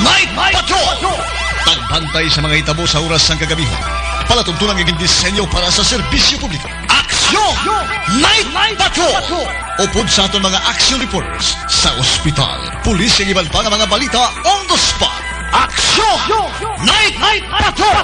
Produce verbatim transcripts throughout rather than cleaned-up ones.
Night Patrol! Pagbantay sa mga hitabo sa oras sang kagabihon. Palatuntunan nga gindisenyo para sa serbisyo publiko. Aksyon! Night Patrol! Upod sa aton mga action reporters sa ospital, pulis, kag iban pa nga mga balita on the spot. Aksyon! Night Patrol!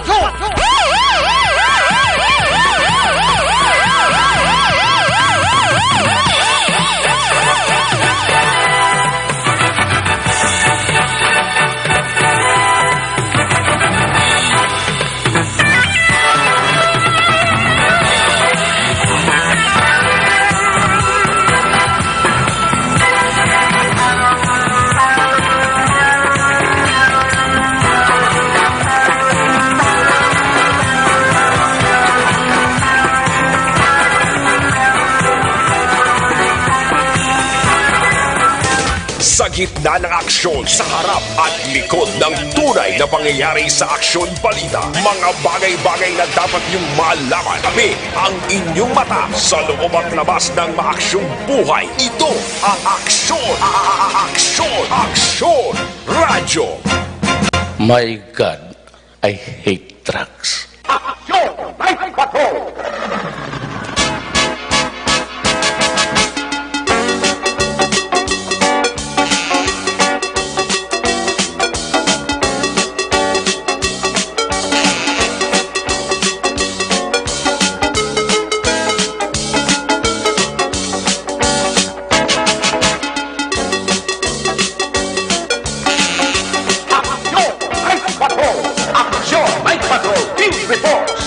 Sa gitna ng aksyon, sa harap at likod ng tunay na pangyayari sa aksyon balita, mga bagay-bagay na dapat niyong malaman. Kami ang inyong mata sa loob at labas ng maaksyong buhay. Ito ang Aksyon, a-, a-, a-, Aksyon, Aksyon Radyo. My God, I hate drugs. Aksyon Night Patrol! Aksyon! Night Patrol! Aksyon! Night Patrol! Field Reports!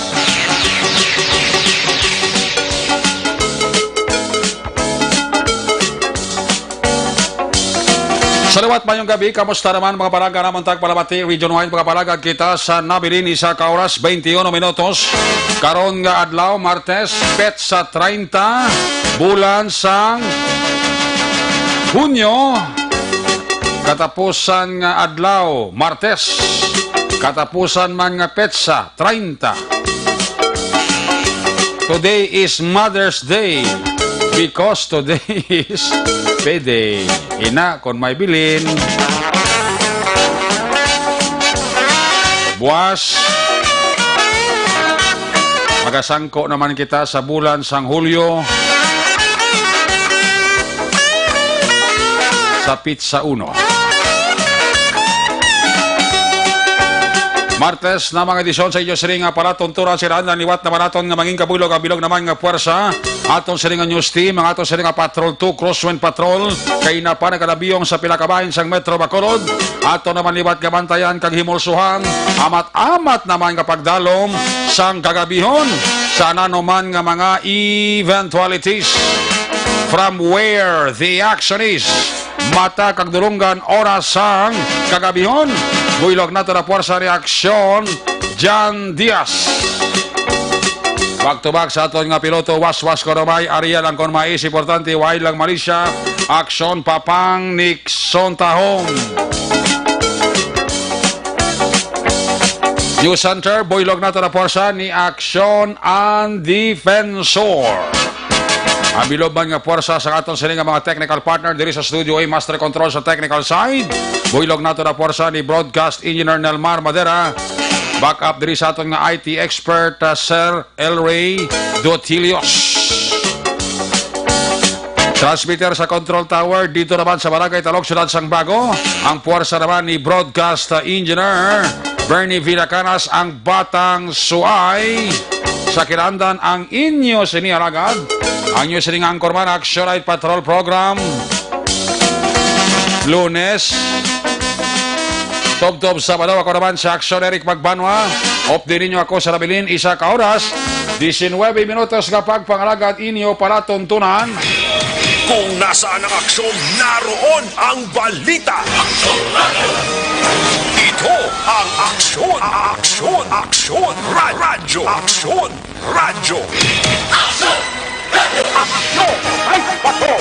Sa liwat, mayong gabi. Kamusta naman, mga palangga namon tagpalamati, region wide, mga palangga, kita sa nabilin, isa ka oras, twenty-one minutos. Karon nga adlaw, Martes, petsa treinta, bulan sang Hunyo, katapusan nga adlaw, Martes, katapusan man nga petsa, treinta. Today is Mother's Day because today is payday. Ina, kon may bilin. Buwas, magasangko naman kita sa bulan sang Hulyo. Sa petsa uno. Martes na mga edisyon sa inyo sining nga palatuntunan, sila na liwat naman naton nga mangin kabuylog, ang bilog naman nga puwersa. Aton sining nga news team, ang aton sining nga Patrol two, Crosswind Patrol, kay na pa nagalabiyong sa pila ka bahin sang Metro Bacolod. Aton naman liwat nga bantayan kag himulsuhan, amat-amat naman nga pagdalom sang kagabihon sa nanuman nga mga eventualities. From where the action is. Mata kag dulonggan, oras sang kagabihon. Buylog nato na puwersa ni Aksyon, Jan Diaz. Back to back sa aton nga piloto, waswas ko na may Ariel ang kon mais, importante, wide lang Malaysia. Aksyon, Papang Nixon Tahong. News Center, buylog nato na puwersa ni Aksyon ang Defensor. Ang bilog man nga puwersa sa aton sini nga mga technical partner diri sa Studio A, Master Control sa technical side. Buylog nato na puwersa ni Broadcast Engineer Nelmar Madera. Backup diri sa aton nga I T expert, uh, Sir El Rey Dotilios. Transmitter sa Control Tower dito naman sa Barangay Talog, Siyudad sang Bago. Ang puwersa naman ni Broadcast Engineer Bernie Villacanas, ang Batang Suay. Sa kinahanglan ang inyo sini alagad, ang inyo sini nga anchorman, Action Night Patrol Program. Lunes, tubtob Sabado, ako naman sa Aksyon, Eric Magbanwa. Updi ninyo ako sa nabilin, isa ka oras, diecinuebe minutos nga pagpangalagad inyo palatuntunan. Kung nasaan ang aksyon, naroon ang balita. Ito ang Aksyon, Aksyon, Aksyon, Ra-, Radyo Aksyon. Radyo. Aksyon! Radyo Aksyon! Ay, bato!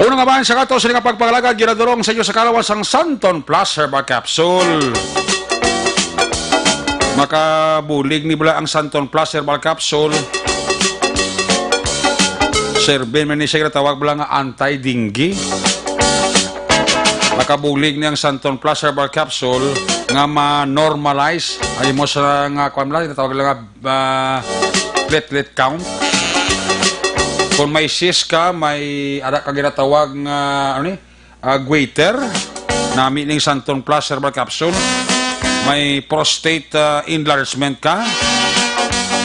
Una nga man sa kato, sini nga pagpangalagad, ginadurong sa inyo sa kalawas ang Santon Plus Herbal Capsule. Makabulig ni bala ang Santon Plus Herbal Capsule. Sir Ben, may ni siya ginatawag bala nga anti-dengue. Kabulig ni ang Santon Plus Herbal Capsule nga ma-normalize ang imo sa nga, kuwan lang, tinatawag lang nga, ah, platelet count. Kung may cyst ka, may ara ka ginatawag nga, ano ni? Ah, goiter, nami ning Santon Plus Herbal Capsule. May prostate, ah, enlargement ka.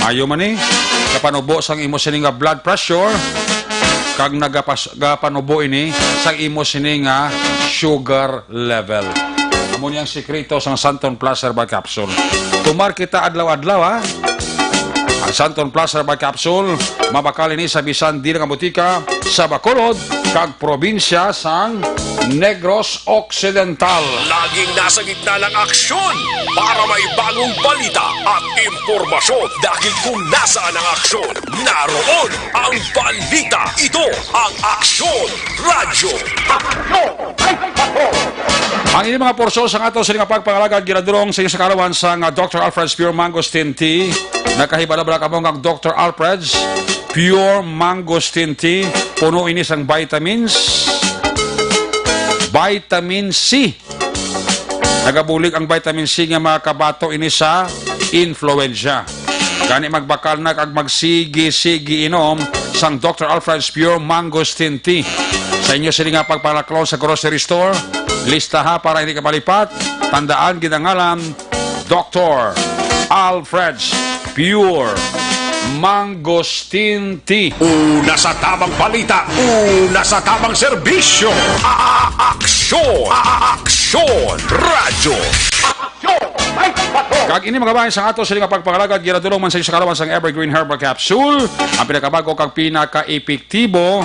Mayo man ni. Kapanubo sang imo sini nga blood pressure. Kag nagapas-, gapanubo ini sang imo sini nga sugar level. Amo ni ang sikreto sang Santon Plus Herbal Capsule. Tumar kita adlaw-adlaw, ha? Ang Santon Plus Herbal Capsule, mabakal ini sa bisan dili nga butika sa Bacolod kag probinsya sang Negros Occidental. Laging nasa gitna ng aksyon para may bagong balita at impormasyon. Dahil kung nasaan ang aksyon, naroon ang balita. Ito ang Aksyon Radyo. Ang ini mga porsyon sa ato sini nga pagpangalagad ginadurong sa inyo sa kaalawan sang, ah, Doctor Alfred's Pure Mangosteen Tea. Nakahibalabala kamo nga ang Doctor Alfred's Pure Mangosteen Tea, puno ini sang vitamins, vitamin C. Nagabulig ang vitamin C nga makabato ini sa influensya. Gani magbakal na kag magsigi-sigi inom sang Doctor Alfred's Pure Mangosteen Tea. Sa inyo sini nga pagpalaklon sa grocery store, listaha para hindi ka malipat. Tandaan, ginangalan Doctor Alfred's Pure Mangosteen Tea. Una sa tamang balita, una sa tamang serbisyo. A-, a-, aksyon, a-, a-, aksyon, radyo. Kag ini mga bahin sa ato sini nga pagpangalagad, ginadurong man sa inyo sa kaalawan sang Evergreen Herbal Capsule, ang pinakabago kag pinakaepektibo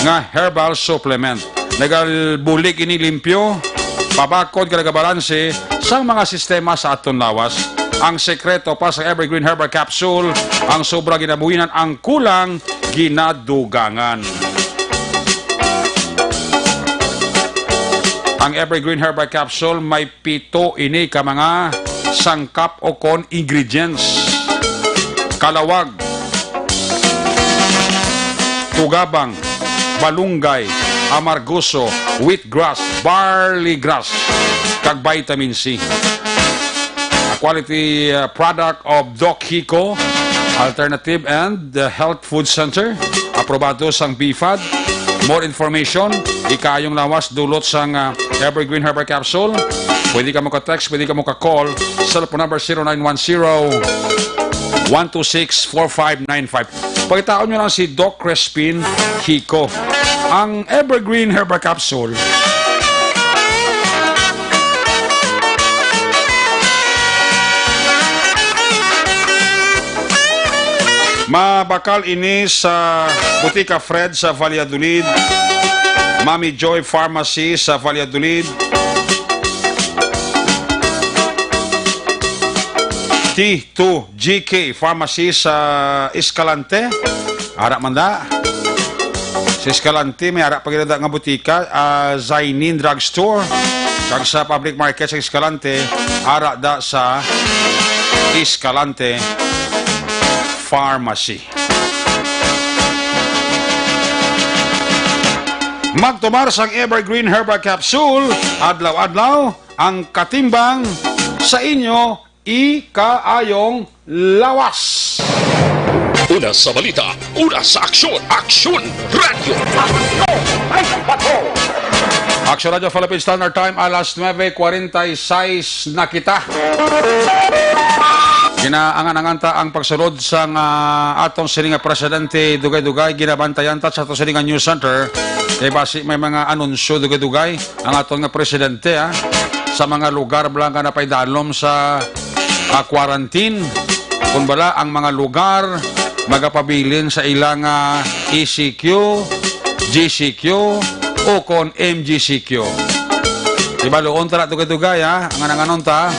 nga herbal supplement. Nagabulig ini limpyo, pabakod nga nagabalanse sang mga sistema sa aton lawas. Ang sekreto pa sa Evergreen Herbal Capsule, ang sobra ginabuhinan, ang kulang ginadugangan. Ang Evergreen Herbal Capsule may pito ini ka mga sangkap o kon ingredients. Kalawag, tugabang, balunggay, amargoso, wheatgrass, barley grass, kag vitamin C. A quality, uh, product of Doc Hico Alternative and, uh, Health Food Center. Aprobado sang BFAD. More information, ikaayong lawas, dulot sang, uh, Evergreen Herbal Capsule. Pwede ka mo ka-text, pwede ka mo ka-call. Cellphone number zero nine one zero, one two six, four five nine five. Pagkitaon nyo lang si Doc Crespin Hico. Ang Evergreen Herbal Capsule, mabakal ini sa Butika Fred sa Valladolid, Mami Joy Pharmacy sa Valladolid, T two G K Pharmacy sa Escalante. Ara man da. Sa Escalante, may ara pa gid da nga butika, ah, Zainin Drugstore. Kag sa Public Market sa Escalante, ara da sa Escalante Pharmacy. Magtumar sang Evergreen Herbal Capsule, adlaw-adlaw ang katimbang sa inyo ikaayong lawas. Una sa balita, una sa aksyon, Aksyon Radyo. Aksyon Radyo Philippine Standard Time, alas nuebe cuarenta y seis na kita. Ginaangan-angan ta ang pagsulod sang, ah, aton sini nga presidente, dugay-dugay ginabantayan ta sa aton sini nga news center. Kay basi may mga anunsyo dugay-dugay ang aton nga presidente, ah, sa mga lugar bala nga napaidalom sa, ah, quarantine. Kun bala ang mga lugar magapabilin sa ilang, ah, E C Q, G C Q, o kon M G C Q. Di ba, luon ta na dugay-dugay, ha? Ang ananganon ta,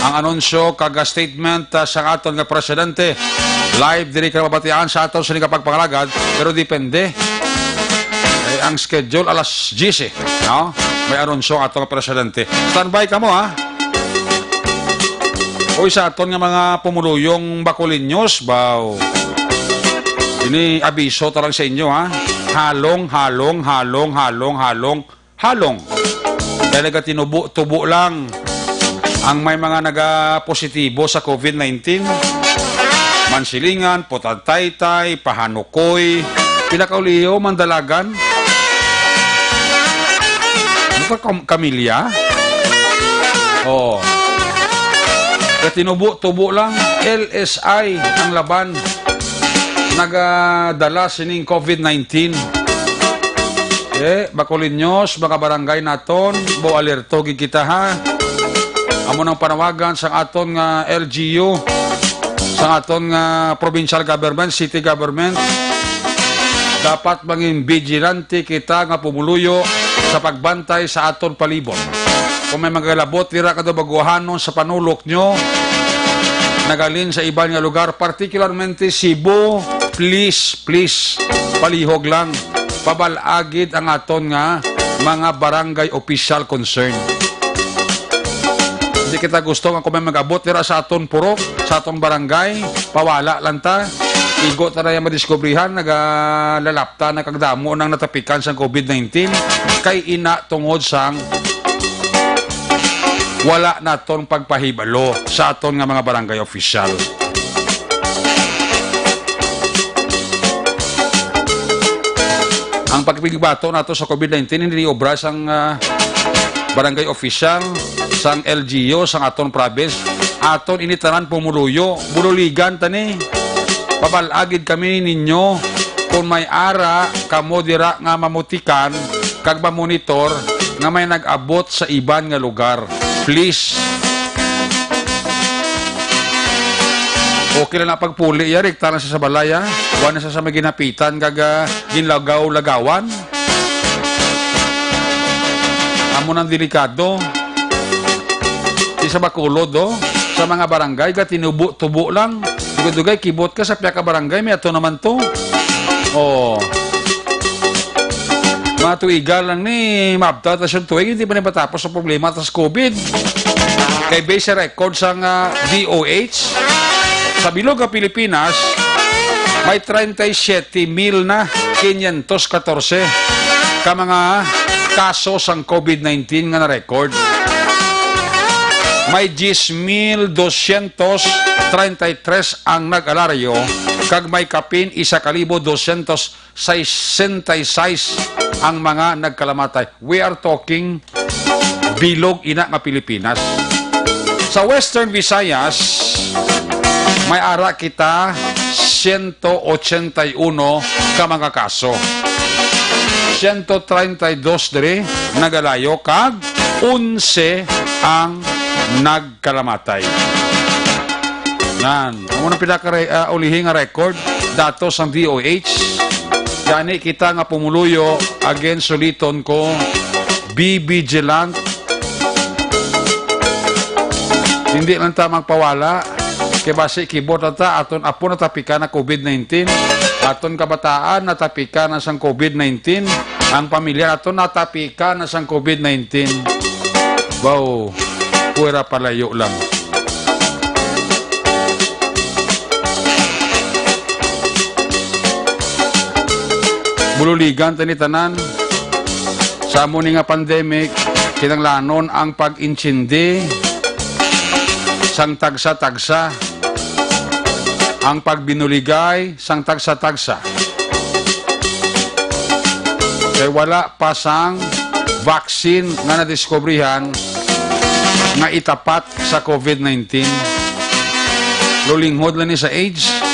ang anunsyo kag statement, ah, sa aton nga presidente. Live diri ka mabatian sa aton sini nga pagpangalagad, pero depende. Eh, ang schedule alas diyes, eh, no? May anunsyo ato nga presidente. Standby kamo, ha? Uy, sa aton nga mga pumuluyong Bacolodños, baw. Ini abiso ta lang sa inyo, ha? Halong, halong, halong, halong, halong, halong. Kaya nagatinubo-tubo lang ang may mga nagapositibo sa COVID nineteen. Mansilingan, Putan Taytay, Pahanukoy, pila ka uliho, Mandalagan. Ano ka, Kam-, Camilla? Oo. Kaya tinubo-tubo lang, L S I ang laban. Nagadala sining COVID nineteen. Eh, Bacolodong, mga barangay naton, bo, alerto gid kita, ha. Amo nang panawagan sang aton nga L G U, sang aton nga provincial government, city government. Dapat mangin vigilante kita nga pumuluyo sa pagbantay sa aton palibot. Kung may magalabot dira kadto baguhanon sa panulok nyo, nagalin sa iban nga lugar, particularmente Cebu, please, please, palihog lang. Pabal-a gid ang aton nga mga barangay official concern. Hindi kita gusto nga kung may mag-abot dira sa aton purok, sa aton barangay, pawala lang ta. Igo ta na yung madiskubrihan, nagalalapta na kag damo nang natapikan sang COVID nineteen. Kay ina tungod sang wala naton pagpahibalo sa aton nga mga barangay official. Ang pagpigbato nato sa COVID nineteen, hindi obra sang, ah, barangay official, sang L G U, sang aton province. Aton ini tanan pumuluyo, bululigan tani. Pabal-a gid kami ninyo, kung may ara kamo dira nga mamutikan kag mamonitor nga may nag-abot sa iban nga lugar. Please. Okay lang na pagpuli, ya, rekta na sa, sa balay, ah. Wa na sa, sa may ginapitan kag, ah, ginlagaw-lagawan. Amo nang delikado. Di sa Bacolod, oh, sa mga barangay, gatinubo-tubo lang. Dugay-dugay, kibot ka sa pihak ka barangay, may ato naman to. Oh. Mga tuiga lang ni, mabta ta siyang tuig, hindi pa ni matapos ang problema tas COVID. Kay base sa record sang, ah, D O H, sa bilog nga Pilipinas, may treinta y siete mil na quinientos catorce ka mga kaso sang COVID nineteen nga na-record. May diyes mil dosyentos treinta y tres ang nag-alaryo, kag may kapin isa ka libo dosyentos sesenta y seis ang mga nagkalamatay. We are talking bilog ina nga Pilipinas. Sa Western Visayas, may ara kita siyento ochenta y uno ka mga kaso. Siyento treinta y dos diri nagalayo kag onse ang nagkalamatay. Nan, amo nang pinaka re-, ah, ulihi nga record, datos sang D O H. Gani kita nga pumuluyo, again, suliton ko, be vigilant. Hindi lang ta magpawala, kay basi kibot na ta, aton apo natapikan na COVID nineteen, aton kabataan natapikan na sang COVID nineteen, ang pamilya naton natapikan na sang COVID nineteen. Wow, pura palayo lang. Bululigan tani tanan. Sa amo ni nga pandemic, kinahanglanon ang pag-intindi sang tagsa-tagsa, ang pagbinuligay sang tagsa-tagsa. Kay wala pa sang vaccine nga nadiskubrihan nga itapat sa COVID nineteen. Lulinghod lang ni sa AIDS.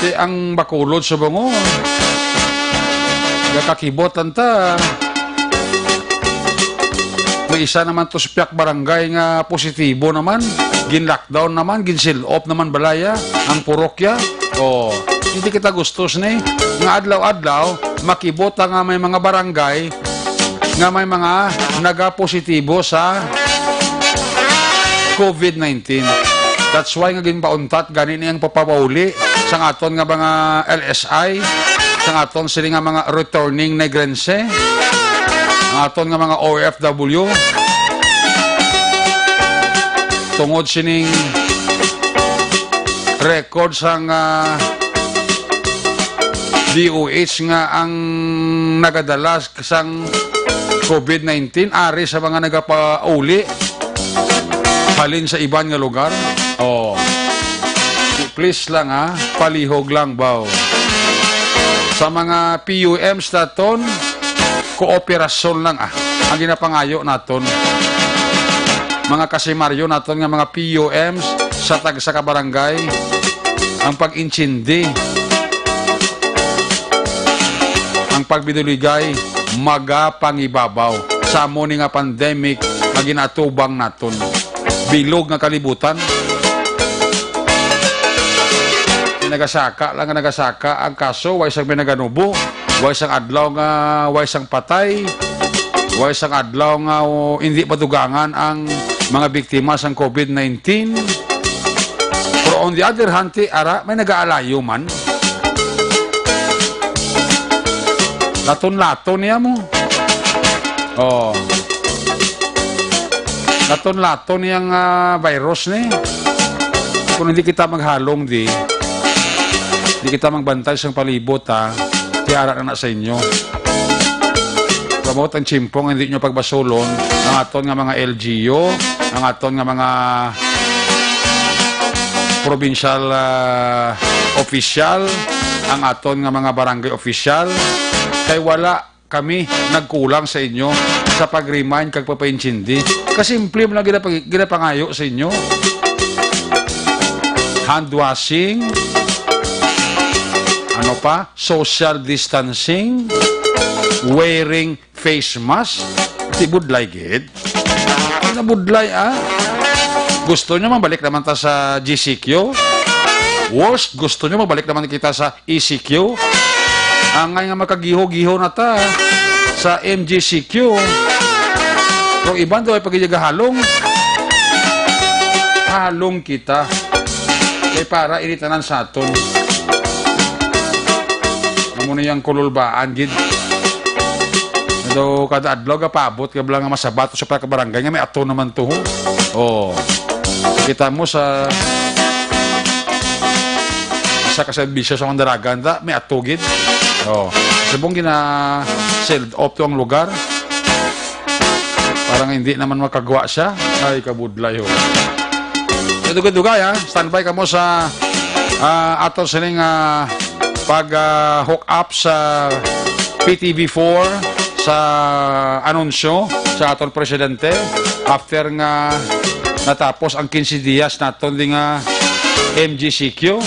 Ti ang Bacolod subong, oh. Gakakibot lang ta. May isa naman to sa piyak barangay nga positibo naman. Gin-lockdown naman, gin-seal off naman balaya ang purokya. Oh, hindi kita gustos ni nga adlaw-adlaw makibot nga may mga barangay nga may mga nagapositibo sa COVID nineteen. That's why nga ginpauntat gani ni ang papauli sang aton nga mga L S I, sang aton sini nga mga returning Negrense, ang aton nga mga O F W. Tungod sining record sang, ah, D O H nga ang nagadala sang COVID nineteen, ari sa mga nagapauli halin sa iban nga lugar. Oh. Please lang, ha, palihog lang, baw. Sa mga P U Ms naton, kooperasyon lang, ah, ang ginapangayo naton. Mga kasimaryo naton nga mga P U Ms sa tagsa ka barangay, ang pag-intindi, ang pagbinuligay, magapangibabaw sa amo ni nga pandemic nga ginaatubang naton. Bilog nga kalibutan. Nagasaka lang nga nagasaka ang kaso, way sang may naganubo, way sang adlaw nga way sang patay, way sang adlaw nga, oh, hindi madugangan ang mga biktima sang COVID nineteen. Pero on the other hand, ti, ara, may nagaalayo man. Laton-laton niya mo. Oh. Laton-laton niyang, ah, virus ni. Kung hindi kita maghalong di, hindi kita magbantay sang palibot, ha, tiara na na sa inyo. Kamot ang chimpong, hindi nyo pagbasulon ang aton nga mga L G U, ang aton nga mga provincial, ah, official, ang aton nga mga barangay official, kay wala kami nagkulang sa inyo sa pag-remind kag pagpaintindi. Kasimple man lang ginapag-, ginapangayo sa inyo. Hand washing, ano pa? Social distancing, wearing face mask. Ti budlay gid. Nabudlay, ah. Gusto nyo mabalik naman ta sa G C Q? Worst, gusto nyo mabalik naman kita sa E C Q? Angay nga makagiho-giho na ta sa M G C Q. Pero iban daw ay pagigagahalong. Halong kita. Kay para ini tanan sa aton. Amo na yung kululbaan, gid. Daw kada adlaw gapaabot ka bala nga masabat sa pagkabarangay nga may ato naman to, ho. Oh. Kita mo sa isa ka serbisyo sa Mandaragan, da, may ato gid. Oh. Subong gina-sealed off to ang lugar. Parang hindi naman makagwa siya. Ay, kabudlay, ho. Sa dugay-dugay, ha? Standby kamo sa, ah, ato sining, ah, pag, ah, hook up sa P T V four sa anunsyo sa aton presidente after nga natapos ang quince dias naton di nga M G C Q.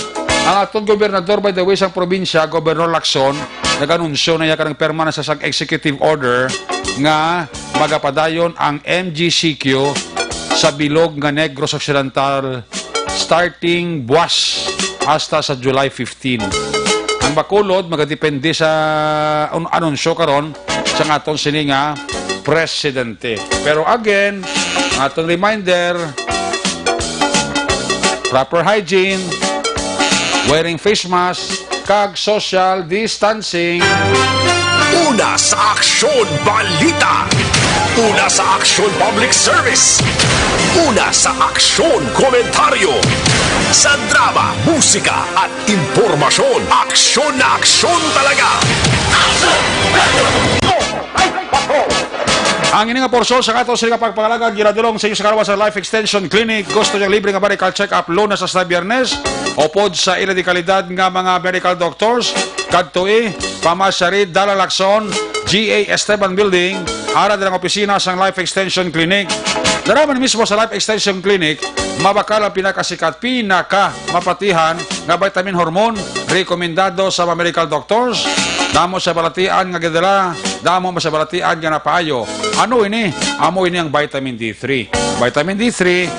Ang aton gobernador, by the way, sang probinsya, Gobernador Lacson, nag-anunsyo na iya kanang perma na sa sang executive order nga magapadayon ang M G C Q sa bilog nga Negros Occidental starting buwas hasta sa July fifteen. Ang Bacolod magadepende sa un-, anunsyo karon sa aton sini nga presidente. Pero again, ang aton reminder, proper hygiene, wearing face mask, kag social distancing. Una sa aksyon, balita. Una sa aksyon, public service. Una sa aksyon, komentaryo. Sa drama, musika, at impormasyon, aksyon na aksyon talaga. Ang ini nga porsyon sa aton sini nga pagpangalaga ginadulong sa inyo sa kalawas sa Life Extension Clinic. Gusto niya libre nga medical check-up Lunes hasta Biyernes, upod sa ila di kalidad nga mga medical doctors. Kadtoi, pamasyari, Dala Lacson, G A Esteban Building, ara din ang opisina sang Life Extension Clinic. Dara man mismo sa Life Extension Clinic, mabakal ang pinakasikat, pinaka mapatihan nga vitamin hormone, rekomendado sa mga medical doctors. Damo sa balatian nga gidala, damo sa balatian nga napaayo. Ano ini? Amo ini ang vitamin D three. Vitamin D three,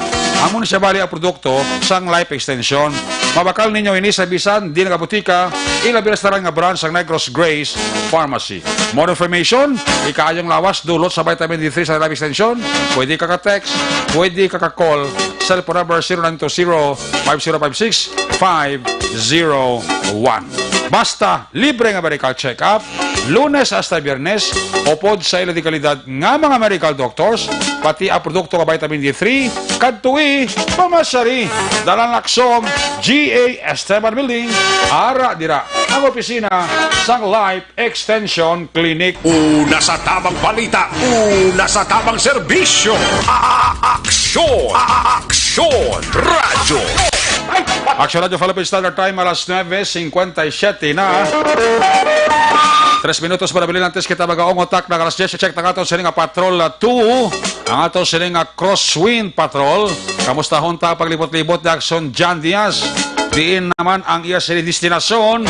amo ni siya bali ang produkto sang Life Extension. Mabakal ninyo ini sa bisan di nagabutika, ilabi restaurant nga brand sang Negros Grace Pharmacy. More information, ikaayong lawas, dulot sa vitamin D three sa Life Extension, pwede ka ka-text, pwede ka ka-call, cellphone number zero nine two zero, five zero five six, five zero one. Basta, libre nga medical check-up, Lunes hasta Biyernes, upod sa ila dekalidad nga mga medical doctors, pati ang produkto nga vitamin D three, kadtoi, pamasari. Dalan Akson, G A Esteban Building, ara dira ang opisina sang Life Extension Clinic. Una sa tabang balita, una sa tabang serbisyo. A-, a-, aksyon, a-, a-, aksyon, radyo. Aksyon Radyo Philippine Standard Time, alas nuebe cincuenta y siete na. Tres minutos para bilin antes kita mag-aungotak na alas diyes. Check na ato sini nga Patrol two, ang ato sini nga Crosswind Patrol. Kamusta hunta paglibot-libot ni Aksyon John Diaz? Diin naman ang iya sini destinasyon?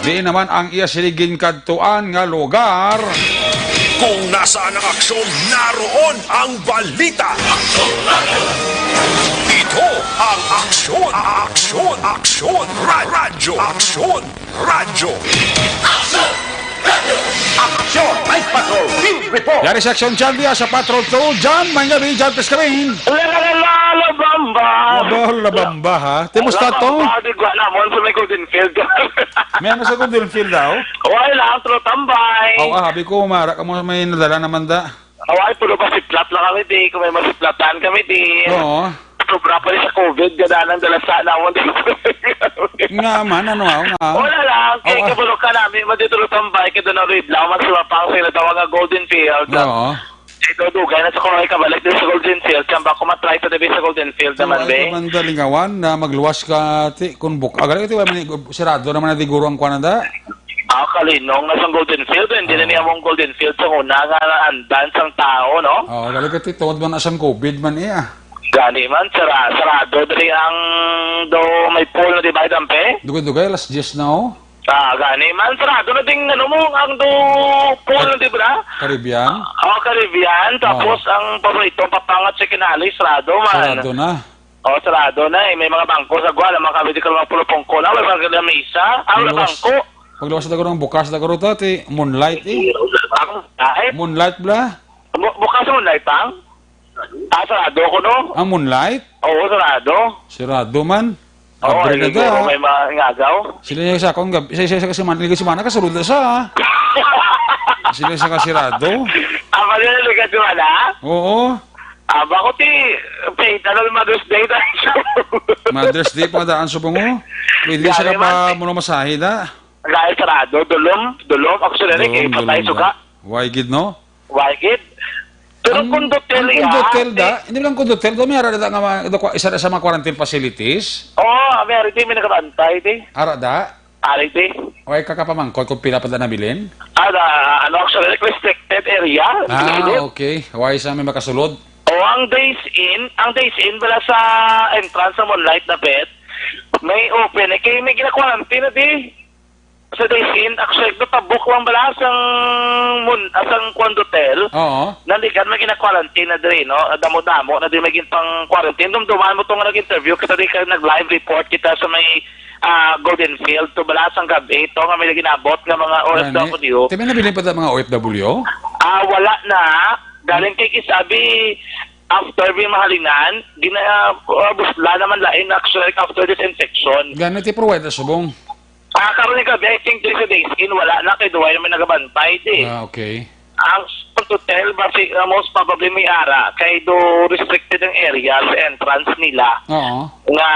Diin naman ang iya sini ginkadtuan nga lugar? Kung nasaan ang aksyon, naroon ang balita. Ito ang aksyon, aksyon, aksyon, ra-, radyo, aksyon, radyo. Aksyon, Vice Patrol, field report. Yari sa Aksyon John Diaz sa Patrol two. John, may gabi, John Pescarin. La, la, la, la, la, bamba. Aba, la bamba, ha? Timusta to? Bamba, di ba namon sa may Golden Field? May ano sa Golden Field daw? Wala, ang tulo tambay. Aw, ah, habi ko, mara ka mo may nadala naman da. Aw, ay, puro masiplat lang kami, di. Kung may masiplatan kami, di. Oo. Sobra pa rin sa COVID, ganahan ang dalasa namon. Nga man, ano, aw, nga. Wala lang, kay Aw, ah. Kabalo ka namin, man dito tambay, kay doon ang red lang, mas mapang sila tawag nga Golden Field. Oo. Ito, dugay na sa kung kabalik din sa Golden Field, kaya bako matry pa din sa Golden Field So, naman, ay, be. Kaman dalingawan na magluwas ka, ti, kung buk-, ah, galing, ti, wala man, sirado naman na di guro ang kwan, anda? Ah, kalinong na sa Golden Field, hindi na Oo. niya mong Golden Field sa una nga naandan sang tao, no? Oo, galing ka, ti, tungod man na sang COVID man, iya. Gani man, sara-, sarado diri ang do may pool na, di ba, Dampe? Dugay-dugay, alas diyes na, oh. Ah, gani man, sarado na ding, ano mo, ang do pool, Car-, di ba? Caribbean? Oh, Caribbean. Tapos, Oh. ang paborito, Pampanga Chicken Alley, sarado man. Sarado na. Oh, sarado na eh. May mga bangko sa Gual, ang mga kami di ka mga pulupong ko na, may mga lamesa. Ang Pagluwas, bangko. Pagluwas na garo ang bukas na garo to, ti Moonlight eh. Ang, ah, eh. Moonlight bla? Bu-, bukas ang Moonlight, pang? Ah, sarado ko, no? Ang Moonlight? Oo, sarado. Sarado man. Oo, Abre na hindi da, ko ha? May mga ingagaw. Sila yung sa akong gab-, sa, sa, sa, sa, sa, sa, sa, kasulod na sa, ha? Sila sa kasirado. Ah, pwede na lugar doon, ha? Oo. Ah, bako ti, pay, ano, Mother's Day tayo. Mother's Day, pangadaan sa bungo. Pwede Gari sa ka pa man. Muno masahe da. Dahil sarado, dulom, dulom. Actually, Dulom, kay patay dulom suka. Da. Why gid, no? Why gid? Pero Ang, kung dotel, ang kung iya, dotel da, eh. Hindi lang kung dotel da, may ara da nga ma-, da kwa-, isa na sa mga quarantine facilities. Oo, may ara di, may nakabantay di. Ara da? Ari di. Why ka kapamangkot kung pila pa da nabilin? Ah, da, ano, actually, restricted area. Ah, Restricted. Okay. Why sa may makasulod? O, ang Days Inn, ang Days Inn, wala sa entrance sa Moonlight na bed, may open, eh, kay may gina-quarantine na di. Sa Days Inn, actually, natabok lang bala sang mun-, ah, sang Condotel. Oo. Nalikan, may gina-quarantine na diri, no? Damo-damo na di may gin-, pang quarantine. Dumduman mo to nga nag-interview kita di ka, nag-live report kita sa may, ah, Golden Field. To bala sang gabi, to nga may ginabot nga mga Gani. O F W. Ti may nabilin pa ta mga O F W? Ah, wala na. Galing kay Kisabi, after may mahalinan, gina-, ah, busla naman lain, actually, after disinfection. Gani ti provide subong? Ah, karon ni gabi, I think, diri sa Days Inn, wala na, kay duway naman nagabantay, di. Ah, okay. Ang hotel, basi, uh, most probably may ara, kay do restricted ang area sa entrance nila. Oo. Nga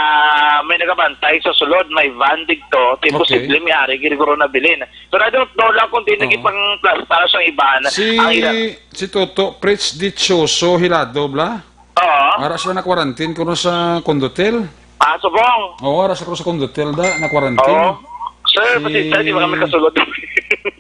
may nagabantay sa sulod, may van digto, ti Okay. Posible may ari, gid guro nabilin. Pero I don't know lang kung di Oo. Nagipang plastar sa iban. Si, Ang ila- si Toto, Prince Dichoso, Hilado, bla? Oo. Ara sila na-quarantine kuno sa Condotel. Ah, subong. Oo, ara sa kuno sa Condotel da, na-quarantine. Oo. Sir, Si pasensya, di ba kami kasulod?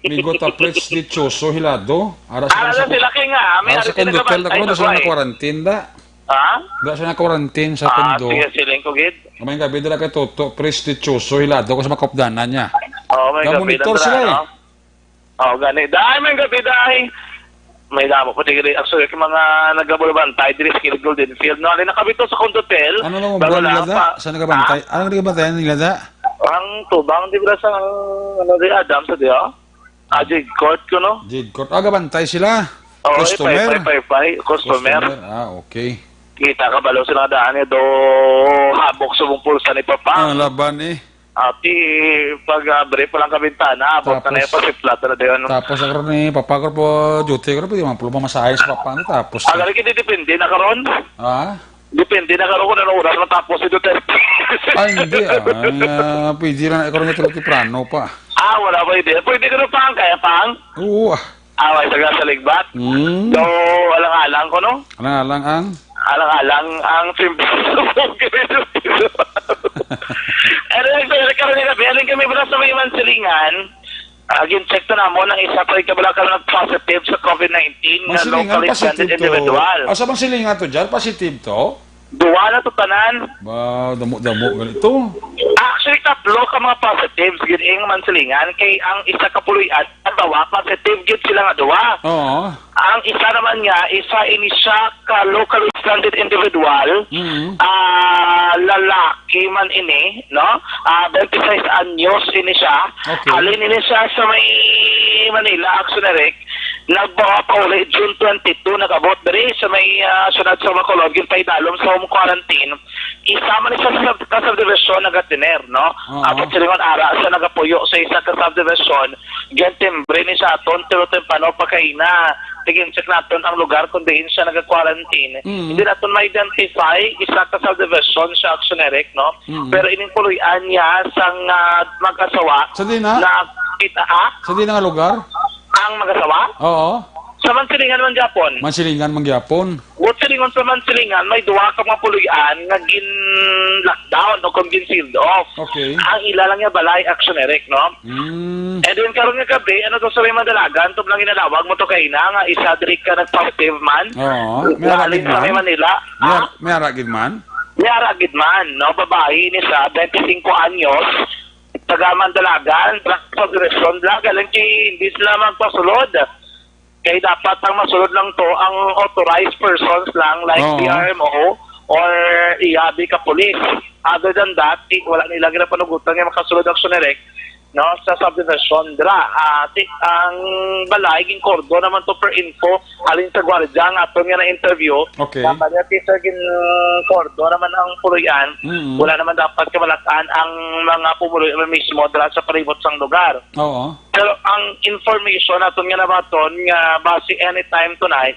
Migo ta Prince Dichoso Hilado. Ara sa Ara kuno sa lang sila kay nga, may Ara sa ari sila Condotel da nakabantay kuno sa sa kuwan. Na-quarantine da. Ha? Da siya na-quarantine sa Ah, condo. Sige, siling ko, gid. May gabi dala kay Toto, Prince Dichoso Hilado ko sa makapdanan niya. Oo, may gabi monitor lang sila, eh. No? Oh, gani. Dahil may gabi, dahil may damo pa diri. Actually, yung mga nagabulabantay diri sa Kilid Golden Field, no? Alin nakabito sa Condotel? Ano lang ang Bago buwan lang nila da? pa. Sa nagabantay? Ha? Anong nagabantay nila da? Ang tubang, di ba, sa, ano, di Adam, sa di, oh? Ah, Jade Court ko, no? Jade Court. Ah, gabantay sila? Oo, eh, Customer? pay, pay, pay, pay. Customer. Customer. Ah, okay. Kita ka, balo sila daan, eh, do habok sa mong pulsa ni Papa. Ah, laban, eh. Ati, pag-abri pa lang ka bintana, abot na na Tapos, yung pasiplat na dayon. Tapos ako rin eh, papa ko po, duty ko rin, pwede man po lumamasahis sa papa niya, tapos Ah, galing hindi depende na karon. Ha? Depende na karon kung anong oras matapos si Duterte. Ay, hindi ah. Ay, ah, pwede lang, ikaw rin tulog temprano pa. Ah, wala ba hindi? Pwede ka na pang, kaya pang? Oo ah. Away sa sa ligbat. Mm. So, alang-alang ko, no? Alang-alang ang? Alang-alang ang simple. Ano yung kaya karon nga, galing kami ba sa may Mansilingan? Ah, gin-check to namo nang isa pa yung kabala ka nag-positive sa COVID nineteen nga Mansilingan, locally stranded positive to. Individual. Asa Mansilingan to dyan? Positive to? Duwa na to tanan. Ba, damo-damo ganito. Actually, tatlo ka mga positives gid ing Mansilingan, kay ang isa ka puloy-an, halimbawa, positive gid sila nga duwa. Oo. Ang isa naman nga, isa ini siya ka locally stranded individual, Mhm. ah, lalaki man ini, no? Ah, twenty-six anyos ini siya. Okay. Halin ini siya sa may Manila, Action Eric. Nagbawa pa uli, June twenty-two, nag-abot diri sa may, ah, syudad sa Bacolod, yung paidalom sa home quarantine. Isa man siya sa sub-, ka subdivision nagatener, no? Oo. Ato silingon ara sa nagapuyo sa isa ka subdivision, gintimbre ni sa aton, pero timpano pa kay na. Tigin-check naton ang lugar kung diin siya naga-quarantine. Mm. Hindi naton ma-identify, isa ka subdivision sa Action Eric, no? Mm. Pero ining puloy-an niya sang, ah, mag-asawa Sa di na? na kita, ha? Sa di na nga lugar? Ang mag-asawa? Oo. Sa Mansilingan man gyapon. Mansilingan man gyapon. Buot silingon sa Mansilingan, may duha ka mga puloy-an nga gin-lockdown o kung gin-sealed off. Okay. Ang ila lang nga balay, Action Eric, no? Mm. And then, karon nga gabi, ano to sa may Madalagan, to lang ginalawag mo to kay na, nga isa diri ka nag-positive man. Oo. May Nga ara alin gid sa may man? Manila. May Ah? ar-, may ara gid man? May ara gid man, no? Babae ni sa twenty-cinco anyos, taga Mandalagan, drug possession lang, galing kay hindi sila magpasulod. Kay dapat ang masulod lang to ang authorized persons lang, like Oo. D R M O or iyabi ka police. Other than that, di, wala nila ginapanugutan nga makasulod ang Action Eric, no, sa subdivision. Dira, ah, ti-, ang balay, ginkordon naman to per info, halin sa gwardiya, ang aton nga na-interview. Okay. Dapat nga, ti, sir, ginkordon naman ang puloy-an. Mm. Wala naman dapat kabalak-an ang mga pumuluyo mismo dira sa palibot sang lugar. Oo. Pero ang information naton nga nabaton nga basi anytime tonight,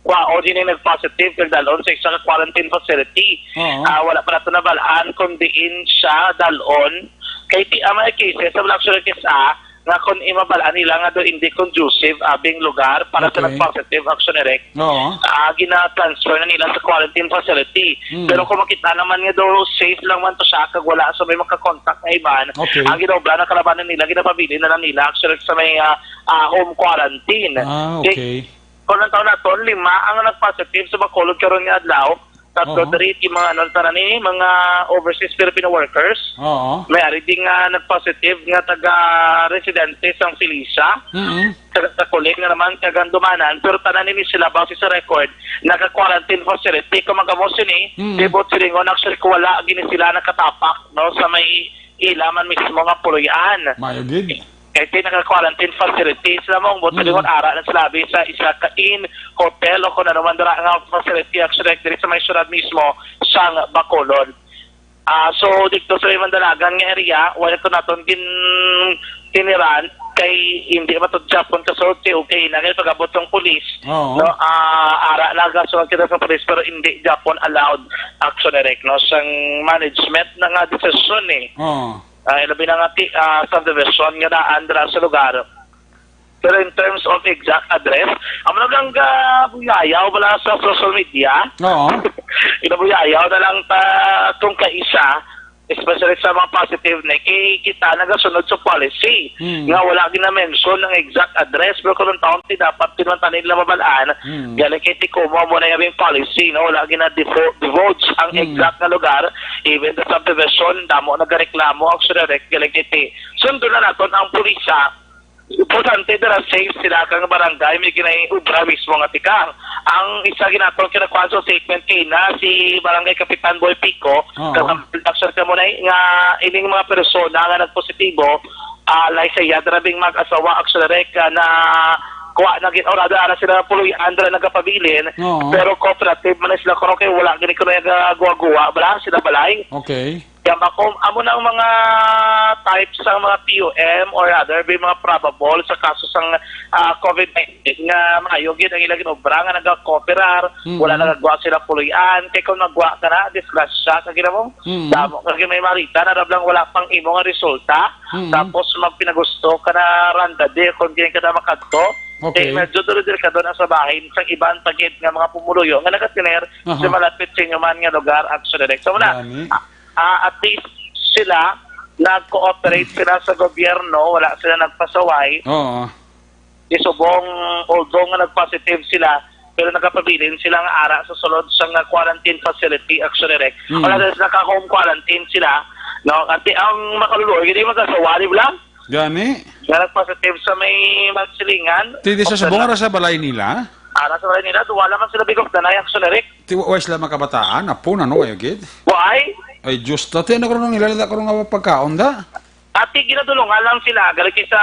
kwaon ini nag-positive kag dalon sa isa ka quarantine facility. Oo. Ah, wala pa nato nabal-an kung diin siya dalon. Kay ti ang mga cases sa Black Circus, ah, nga kung imabal-an nila nga do hindi conducive abing lugar para sa Okay. nag-positive, Action Eric, Oo. ah, gina-transfer na nila sa quarantine facility. Mm. Pero kung makita naman nga do safe lang man to siya, kag wala sa may makakontak nga iban, Okay. ang ginaobra na kalabanan nila, ginapabilin na lang nila, Action Eric, sa may, ah, ah, home quarantine. Ah, Di, okay. kung ang taon naton, lima ang nag-positive sa Bacolod karon nga adlaw. Tatlo Oo. diri, yung mga, ano, tanan ni, mga overseas Filipino workers. Oo. May ari din nga nag-positive nga taga-residente sang Felicia, Mm-mm. taga Taculen nga naman, taga Andumanan, pero tanan ni sila base sa record, naka-quarantine facility. Kung magamo sini, Mm. di buot silingon, actually, kung wala, gini sila nakatapak, no, sa may ila man mismo nga puloy-an. Maayo gid. Kay ti naka-quarantine facility sila mo, buot Mm. silingon, ara na sila abi sa isa ka inn, hotel, o kung ano man dira nga facility, actually, diri sa may syudad mismo sang Bacolod. Ah, so, dito sa may Mandalagan nga area, wala to naton gin-, tiniran, kay hindi man to Japon kasulti, okay na, kay pag-abot ng pulis, Oo. no, ah, ara na, gasunod kita sa pulis, pero hindi Japon allowed, Action Eric, no, sang management na nga desisyon eh. Oo. Ah, ilabi na nga ti, ah, subdivision nga daan dira sa lugar. Pero in terms of exact address, amo na lang gabuyayaw bala sa social media. Oo. Ginabuyayaw na lang ta kung kaisa, especially sa mga positive na, kay kita nagasunod sa policy Hmm. nga wala gina-mention ang exact address, pero kung ang taon ti dapat pinuntahan nila mabalaan, Hmm. galing kay ti kumo mo na yung policy, no? Wala gina-divulge ang Hmm. exact na lugar, even the subdivision, damo nagareklamo, actually, galing kay ti sundo na naton ang pulisya. Importante dira safe sila kang barangay, may ginaobra mismo nga tikang. Ang isa ginaton kinakuan sa statement kay na si Barangay Kapitan Boy Pico, Oo. kag ang production ka mo na nga ining mga persona nga nagpositibo, ah, like sa iya, darabing mag-asawa, actually, Rek, ah, na kuha na gin-, or ada, ada sila puloy, andra nagapabilin, Oo. pero cooperative man sila, kuno kay wala gini kuno yung guwa-guwa, wala sila balay. Okay. Kaya ba kung amo na ang mga types sang mga P U M or other, may mga probable sa kaso sang, ah, COVID nineteen nga maayo gid ang ila ginobra nga nagakooperar, Mm. wala nagagwa sila puloy-an, kay kung magwa ka na, disgrasya ka gid mo. Mm. Damo ka gid may marita na rablang wala pang imo nga resulta, Mm. tapos magpinagusto ka na randade kung diin ka na makadto. Okay. Kay medyo delikado na sa bahin sang iban pa gid nga mga pumuluyo nga nagatener Aha. sa malapit sa inyo man nga lugar, Action Direct. So, muna, Gani. ah, at least sila nag-cooperate sila sa gobyerno, wala sila nagpasaway. Oo. Di subong, although nga nag-positive sila, pero nagapabilin sila nga ara sa sulod sa nga quarantine facility, Action Direct. Mm. Wala sila naka-home quarantine sila, no? At di ang makaluluoy, hindi mag-asawa, di ba lang? Gani? Nga nag-positive sa may magsilingan. Ti, di sa Open subong lang. Ara sa balay nila? Ara sa balay nila, duwa lang man sila bigog na na, Action Direct. Ti, wa sila makabataan, apo na, no, ayo gid? Why? Ay, Diyos, dati, ano ko nung ilalala ko nga pagkaon, da? Ati, ginadulungan lang sila, gali kay sa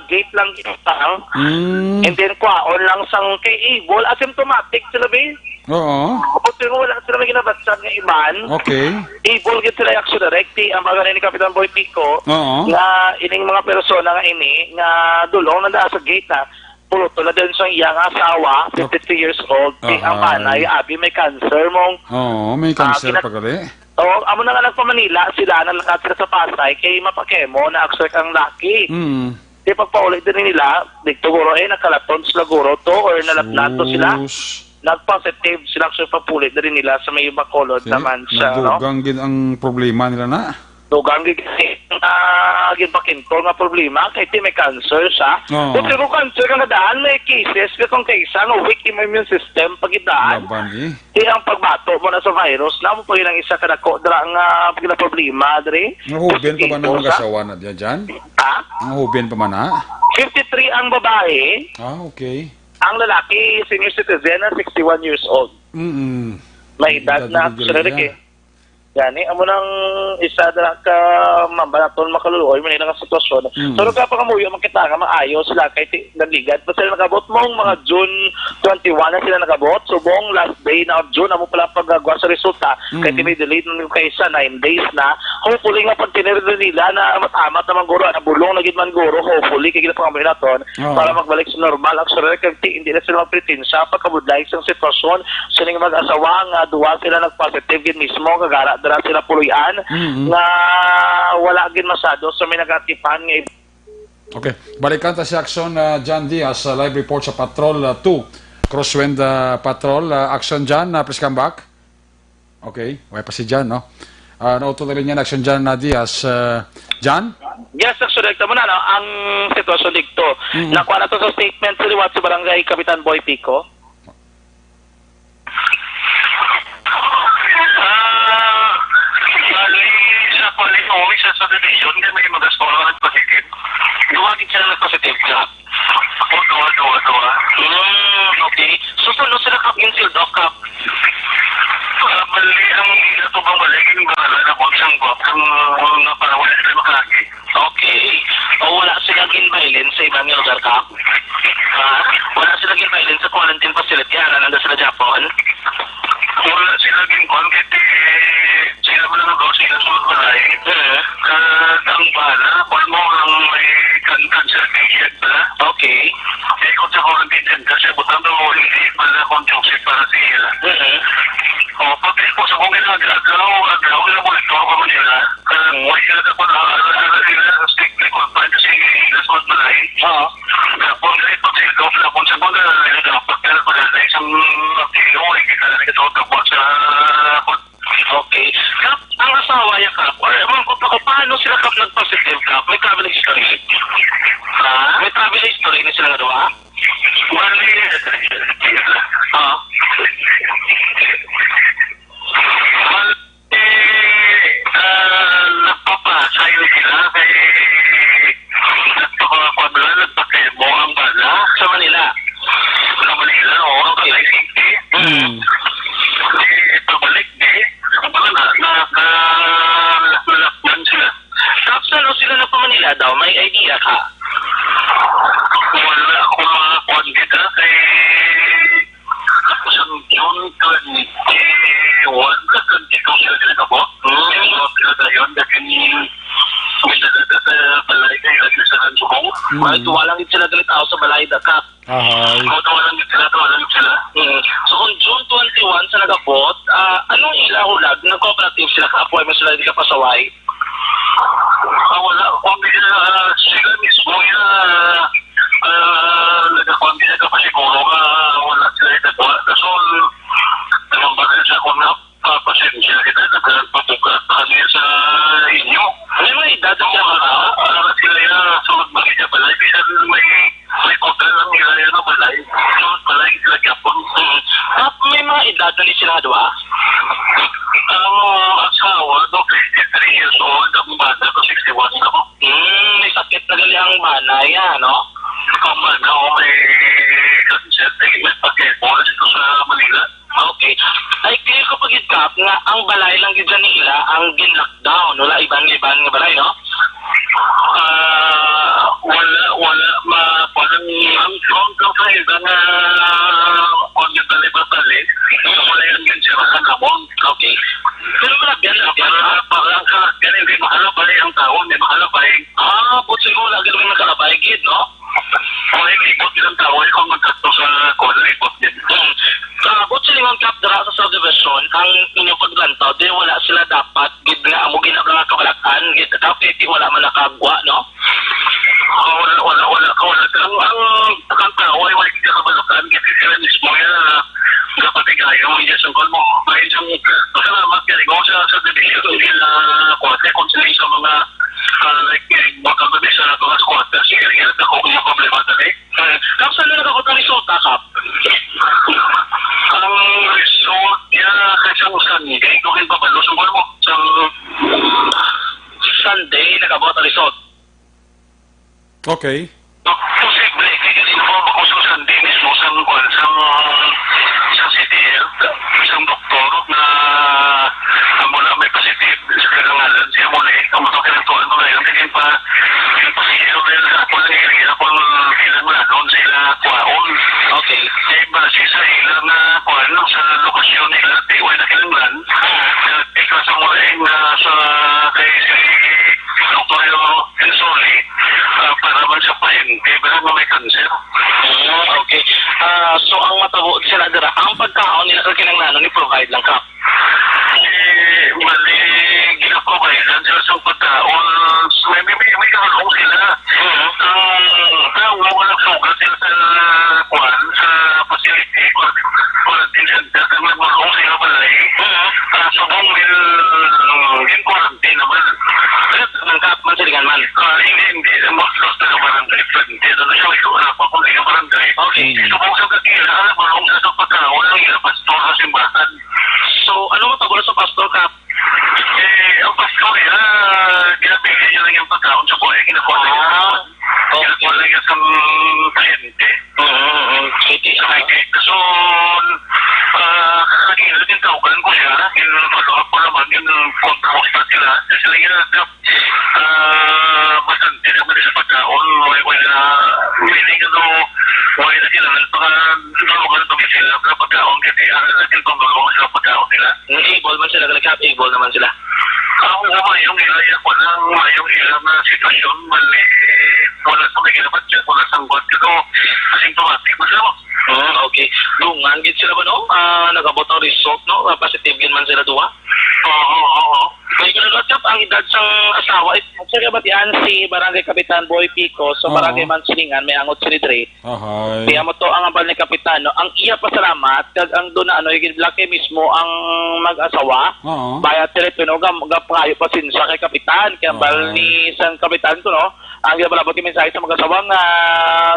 gate lang ginutang. Mm. And then, kwaon lang sang kay able, asymptomatic sila, be. Oo. Pero wala sila may ginabatyag nga iban. Okay. Able gid sila, Action Direct, ti, ang mga ni Kapitan Boy Pico, Oo. nga ining mga persona nga ini, nga dulong na sa gate, ha, puluto na din sa iyang asawa, Okay. fifty-three years old, ti, ang Ahay. panay, abi may cancer, mong Oo, may Ah, cancer kinat- pa gali. Oo, amo na nga nagpa-Manila sila, nalakat sila sa Pasay, kay mapakemo na absent ang laki. Mm. Di pagpauli din nila, dito guro eh, nagkalaton sila guro to, or nalatnato sila. Sus. Nag-positive sila, so papuli din nila sa may Bacolod Di, naman siya, no? nagdugang gid ang problema nila na. Dugang gid, ah, ginpakintol nga problema, kay ti may cancer siya. Oo. Kung pero cancer ka nga daan, may cases ka kung kaisa nga weak immune system, pagidaan. Laban, eh. Di ang pagbato mo na sa virus, na mo pa yun ang isa ka dako dra nga pagkina problema, dre. Ang hubin pa ba na Mosquito, mag-asawa na diya dyan? Ha? Ang hubin pa man na? Fifty-three ang babae. Ah, okay. Ang lalaki, senior citizen, na sixty-one years old. Mm-mm. May edad Edad na, na dyan, Sir Rick, yeah. eh. Gani, amo nang isa dra ka mambalaton makaluluoy man nila nga sitwasyon. Mm. So, nagkapangamuyo man kita nga maayo sila kay ti-, nagligad pa sila nagabot mong mga June twenty-one na sila nagabot. Subong last day na of June, amo pala pagagwa sa resulta. Kay Mm. tinidelay na nila kay sa nine days na. Hopefully nga pag tinir nila na amat-amat naman guro, nabulong na gid man guro, hopefully kay ginapangamuyo naton Oo. para magbalik sa normal. Actually, kag ti-, hindi na sila magpretensya pagkabudlay sa sitwasyon. Sining mag-asawa nga duwa sila nag-positive gid mismo, kag ara dira sila puloy-an Mm-hmm. nga wala gid masyado sa may nagatipan nga ib- Okay. Balikan ta si Action, ah, John Diaz, ah, live report sa Patrol, ah, two. Crosswind, ah, Patrol. Ah, Action John, ah, please come back. Okay. Wala pa si John, no? Ah, nauto na rin yan, Action John, ah, Diaz. Ah, John? Yes, actually, ito muna, no? Ang sitwasyon dito. Mm-hmm. Nakuha na to sa statement sa liwat sa barangay Kapitan Boy Pico. Ah, bali, sa Palihoy, sa subdivision, kay may mga store nga nagpositive. Duha gid sila nagpositive ka. O, duha, duha, duha. Hmm, okay. So, saan sila, Kap, yung field of, Kap? Ah, bali, ang ila to bang balik, yung bala na kung siyang buwak, ang, ang naparawal sila makagi. Okay. O, wala sila gin-violence sa ibang lugar, Kap? Ha? Wala sila gin-violence sa quarantine facility, ah, nanda sila Japon? Wala sila gin-, kuwan, kay ti-, sila mo lang daw sila sa balay. Hmm. Kag ang bana, kuwan mo, ang may kan-, cancer patient pala. Okay. Eh, kung sa quarantine center siya, butang daw, hindi pala conducive para sa iya. Hmm. O, pati po sa kung ilang adlaw, adlaw, ilang monitor ko man nila. Kaya, wala na po na, wala na sila, strictly confined kasi nila sa balay. Oo. Tapos, dili pa sila, tapos sa mga, nila dapat, pero wala na isang apilo, eh, kita na ito, tapos sa, Okay. Kap, ang asawa niya, Kap, or, ewan ko pa kung paano sila, Kap, nag-positive, Kap? May travel history? Ha? May travel history na sila nga duha? Bali, ah. Bali, ah, nagpapasay na sila kay nagpaka-, nagpakemo ang bana sa Manila. Sa Manila, oo, ang Pasay City. Mm. Di, pabalik, di. Ang bana, na, na, nalakban sila. Tapos ano sila nagpa-Manila daw? May idea ka? Wala akong mga kuwan kita kay Sa June twenty-one ka twenty-two sila nagabot. Hmm. Sa June Mm. May duwa lang gid sila diri tao sa balay, da, Kap. Ahay. Kung duwa lang gid sila, duwa lang gid sila. Mm. So, kung June twenty-one sa nag-abot, ah, anong ila hulag? Nag-cooperative sila, Kap, o may sila di ka pasaway? Ah, wala. Kung di sila, ah, sila mismo, ya, ah, nagkakuan, di nagkapasiguro nga wala sila itagwa. Kaso, nangambal sa akon nga, ah, pasensya kita, nagpabugat kami sa inyo. May mga edad na siya, mga, ah, sila ya, sa magmahit sa balay, bisan may, may kuta lang nila yan ang balay. Sa balay, sila gyapon. Mm. Kap, may mga edad na ni sila duha? Ang asawa, no, fifty-three years old, ang bata, no, sixty-one na po. Hmm, may sakit na gali ang bana, ya, no? Ang bana, o, may cancer, eh, may pagkaipo na dito sa Manila. Okay. Ay, clear ko pa gid, Kap, nga ang balay lang gid sa nila ang gin-lockdown. Wala iban-iban nga balay, no? Ah, wala, wala. Ma-, parang ang strong ka sa iba nga, kung yung balay-balay, wala yung gin-, sila sa kamon. Okay. Pero malabyan, malabyan. Para, para ang salakyan, hindi makalabay ang tao, hindi makalabay. Ah, buti mo, lagi naman nakalabay, gid, no? Kung ikot ng tao, ikaw magkakto sa kuwan, ikot din. Hmm. Sa abot silingon, Kap, dira sa subdivision, ang inyong paglantaw, di wala sila dapat, gid nga, amo gid ang mga kabalak-an, gid, dapat di wala man nakagwa, no? Ah, wala, wala, wala, wala. Ang, ang, ang tao ay wala gid kabalak-an, gid sila mismo, ya, dapat ikayo, ya, sangkol mo. May isang, salamat, gani ko sa, sa division nila, kuwan, kay kung sila sa mga, ah, like, eh, baka kami sa mga squatters, sige, sige, ako, yung problema, dali. Eh, Kap, saan na nag-abot ang resulta, Kap? Ang result niya kay sang Sunday, kung yung pabalo, sungkol mo, sang Sunday, nag-abot ang result. Okay. Posible, kay gani mo, bako sang Sunday mismo, sang, kuwan, sang, sang city health, sang doktor, na, na wala may positive sa kagangalan siya mo, eh, ang mga kinagtuan mo ngayon, kaya pa, yung pa siya, well, ako lang yung area kung ilang lanon sa ila kuwaon. Okay. Eh, base sa ilang, ah, kuwan, sa lokasyon nila, di, wala na kinanglan. Ah. Kaya, di ka sa mula, eh, na sa, kay si Doktor Ensoli, ah, para man sa pasyente, pero nga may cancer. Ah, okay. Ah, so, ang matabo sila dira, ang pagkaon nila sa kinanglanon, i-provide lang ka? Eh, bali, ginaprovidean sila sa pagkaon. May, may, may, may kahalong sila. Mhm. Ang tao, wala sugat sila sa, kuwan, sa facility, quarantine center, kaya may kahalong sila balay. Mhm. Ah, subong din, din quarantine naman. Pero nangkap man silingan man? Ah, hindi, hindi. Most of the barangay, twenty. Ano siya, ito, wala pa kung hindi barangay. Okay. Mm. Subong sa kakila, wala sa pagkaon, ang ila pastor sa simbahan. So, ano mo tawag sa pastor ka? Eh, ang pastor, ah, ginabigay niya lang yung pagkaon sa kuya, ginakuha niya. Ah, okay. Ginakuha lang niya sa pasyente. Mm, mm, mm. Sige. Sa may gate. So, ah, kanina, gintawgan ko siya, gin-follow up ko naman, gin-, kung kamusta sila. Kasi sila yung nag-, ah, bastante naman sa pagkaon, wala, wala, meaning, ano, wala na sila, nagpaka-, tulungan kami sila sa pagkaon, kasi ang naging pangulong sa pagkaon nila. Mm, able man sila, nag-able naman sila. Ang mayong ila, ya, wala, mayong ila na sitwasyon, mali, wala sa may ginabatyan, wala sa buwan, pero asymptomatic man sila. Mm, okay. Dungan gid sila ba, no? Ah, nag-abot ang result, no? Ah, positive gid man sila duha. Oo, oo, oo. Kay gano'n, Kap, ang edad sang asawa, eh, sa kabatian si Barangay Kapitan Boy Pico, sa Oo. Barangay Mansilingan, may angot sila diri. Ahay. Kaya mo to ang ambal ni Kapitan, no? Ang iya pasalamat, kag ang doon na, ano, yung laki mismo ang mag-asawa. Oo. Bayat sila ito, no? Gam-, gapangayo pasensya kay Kapitan. Kay ambal Ahay. ni sang Kapitan ko, no? Ang ginabalabot yung mensahe sa mag-asawa nga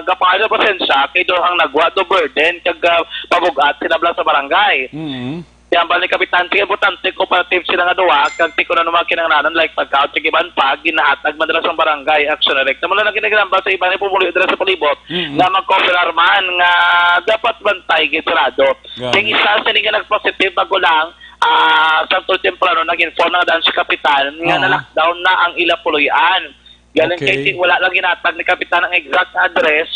gapangayo pasensya, kay doon ang nagwa do burden, kag, ah, pabugat, sila lang sa barangay. Mm. Kaya ambal ni Kapitan, sige, importante, cooperative sila nga duha, kag ti kuno mga kinahanglanon, like pagkaon, kag iban pa, ginahatag man nila sa barangay, action direct. Tama lang ang ginaginambal sa iban ni pumuluyo dira sa palibot, Mm-mm. nga mag-cooperar man, nga dapat bantay, gid sarado. Gani. Kay isa sini nga nag-positive, bago lang, ah, sa tulo temprano, nag-inform na daan si Kapitan, nga Oo. na-lockdown na ang ila puloy-an. Galing Okay. kay ti-, wala lang ginatag ni Kapitan ang exact address,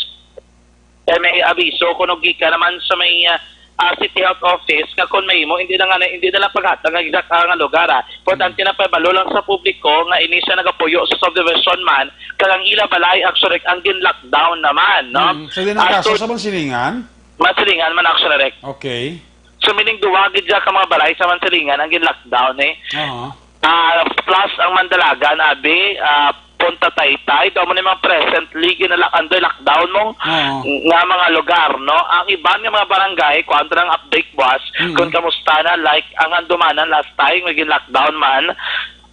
kay may abiso kuno gikan naman sa may, ah, ah, City Health Office nga kung mahimo, hindi na nga na, hindi na lang paghatag ang exact, ah, nga lugar, ah. Importante Mm. na pabalo lang sa publiko nga ini siya nagapuyo sa subdivision man, kag ang ila balay, Action Rec, ang gin-lockdown naman, no? Mm. So, di na Ah, kaso so, sa Mansilingan? Mansilingan man, Action Rec. Okay. So, meaning, duwa gid siya ka mga balay sa Mansilingan ang gin-lockdown, eh. Oo. Ah, plus ang Mandalagan, abi, ah, Punta Taytay, daw mo ni mga presently ginala-, under lockdown mo Oo. nga mga lugar, no? Ang iban nga mga barangay, kuwan ta ng update, boss, Mm. kung kamusta na, like, ang Handumanan last time, may gin-lockdown man,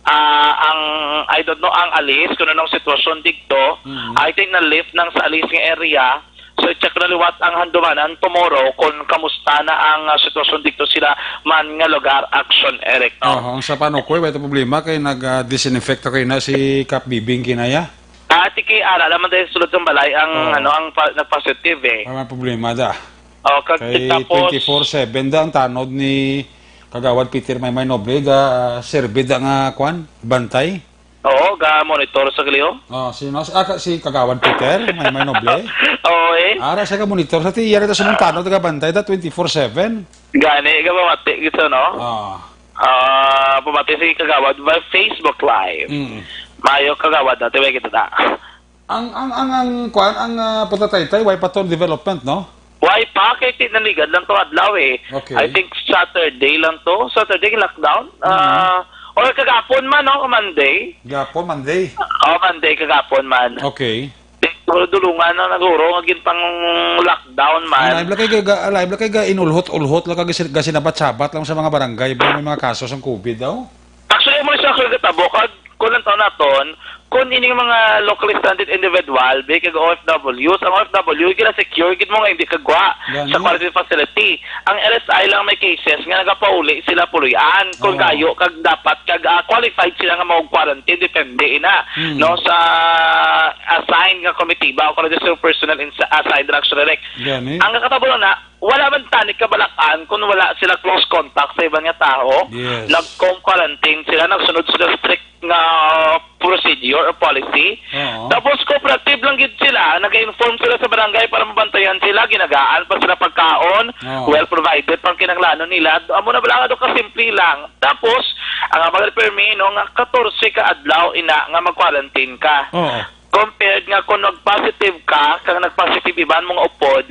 ah, ang, I don't know, ang Alis, kung anong sitwasyon dito, Mm. I think na-lift nang sa Alis nga area, so, i-check na liwat ang Handumanan tomorrow kung kamusta na ang, ah, sitwasyon dito sila man nga lugar, Action Eric, no? Aha, ang sa Panokoy, wala problema kay nag, ah, disinfect ako na si Kap Bibing kinaya. Ah, sige, ara naman tayo sulod sa balay ang, Oo. ano, ang pa-, nag-positive, eh. Wala problema da. Oh, kag Kay tapos twenty-four seven da ang tanod ni Kagawad Peter Maymay Noble, ga serve da nga, kwan, bantay. Oo, ga monitor sa gliyo. Oh, sino? Ah, ka-, si Kagawad Peter Maymay Noble? Oo, eh. Ara sa ga monitor sa tiya, ito sa mong tanod, ga bantay da twenty-four seven. Gani, ga mamati, gito, no? Ah. Ah, pamati si Kagawad by Facebook Live. Mm. Mayo, Kagawad, natin may kita na. Ang, ang, ang, ang, kwan, ang, ah, Punta Taytay, way pa to development, no? Way pa, kay tinaligad lang to adlaw, eh. Okay. I think Saturday lang to. Saturday, lockdown. Mm. Ah, or kagapon man, no? Monday. Gapon, Monday. Oh, Monday, kagapon man. Okay. Di, siguro dulungan na naguro, nga gin pang lockdown man. Alive lang kay ga, alive lang kay ga inulhot-ulhot lang kag sin-, gasinabat-sabat lang sa mga barangay, ba may mga kaso sang COVID daw? Actually, mo siya kagitabo, kag kung ang taon naton, kung ining mga locally stranded individual, be, kag O F Ws, ang O F W, gina-secure gid mo nga hindi kagwa Gani. sa quarantine facility. Ang L S I lang may cases nga nagapauli sila puloy-an kung Oo. kayo kag dapat kag, ah, qualified sila nga mag-quarantine, depende ina, Mm. no, sa assign nga komitiba o kung registered personnel in sa assign direction direct. Gani. Ang nakatabo na, wala man tani kabalakan kung wala sila close contact sa iban nga tawo. Yes. Nag-home quarantine sila, nagsunod sila strict nga procedure or policy. Oo. Tapos cooperative lang gid sila, nag-inform sila sa barangay para mabantayan sila, ginagaan pa sila pagkaon, Oo. well provided pang kinahanglanon nila. Amo na bala nga do ka simple lang. Tapos ang mga permi, no, nga katorse ka adlaw ina nga mag-quarantine ka. Oo. Compared nga kung nag-positive ka, kang nag-positive iban mong upod,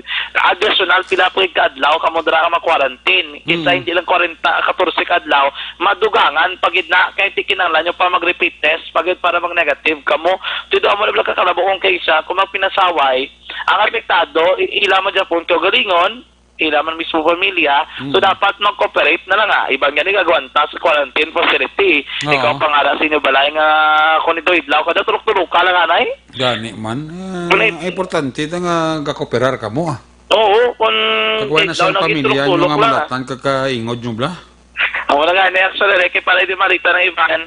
additional pila pa gid ka adlaw kamo dira ka ma-quarantine. Kinsa Mm. hindi lang kwarenta, katorse ka adlaw, madugangan pa gid na, kay ti kinahanglan nyo pa mag-repeat test pa gid para mag-negative kamo. Tudo amo na bala ka kalabo kung kaysa, kung magpinasaway, ang apektado, i-, ila man gyapon kaugalingon, ila man mismo pamilya. So, Mm. dapat mag-cooperate na lang, ah. Iban gani gagwanta sa quarantine facility. Oo. Ikaw pangara sa inyo balay nga kung ito idlaw ka, turok-turoka lang, anay? Gani man. Ah, Kung it- importante ta nga gakooperar kamo, ah. Oo, kung Kagwa na idlaw sa lagi pamilya nyo turok-turok nga lang, ah. manatan kag kaingod nyo, bla? Amo na gani, actually, kay para di malita ng iban.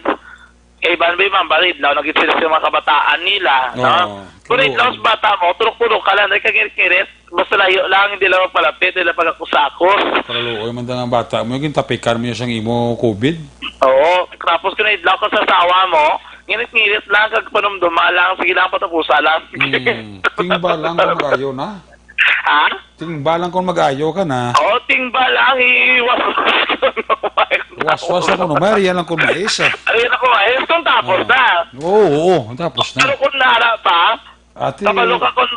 Kay iban ba, ma'am, bali, idlaw na gid sila sa mga kabataan nila, no? Oo. Kung True. idlaw sa bata mo, turok-turok ka lang, dahil kagirit-girit, basta layo lang, hindi lang magpalapit, hindi lang pag-akusakos. Para luoy man ang bata mo, yung tapikan mo yung sang imo COVID. Oo. Tapos kung idlaw ka sa asawa mo, ngirit-ngirit lang, kag panumduma lang, sige lang, patapusa lang. Hmm. Tingba lang kung mag-ayo na. Ha? Tingba lang kung mag-ayo ka na. Oo, tingba lang, iwas-was ko naman. Was-was ako, no, Mary, yan lang kung mais, ah. Ay, yan ako, mais, kung tapos Oo. na. Oo, oo, tapos na. Pero kung nara pa, Ate, kabalo ka kung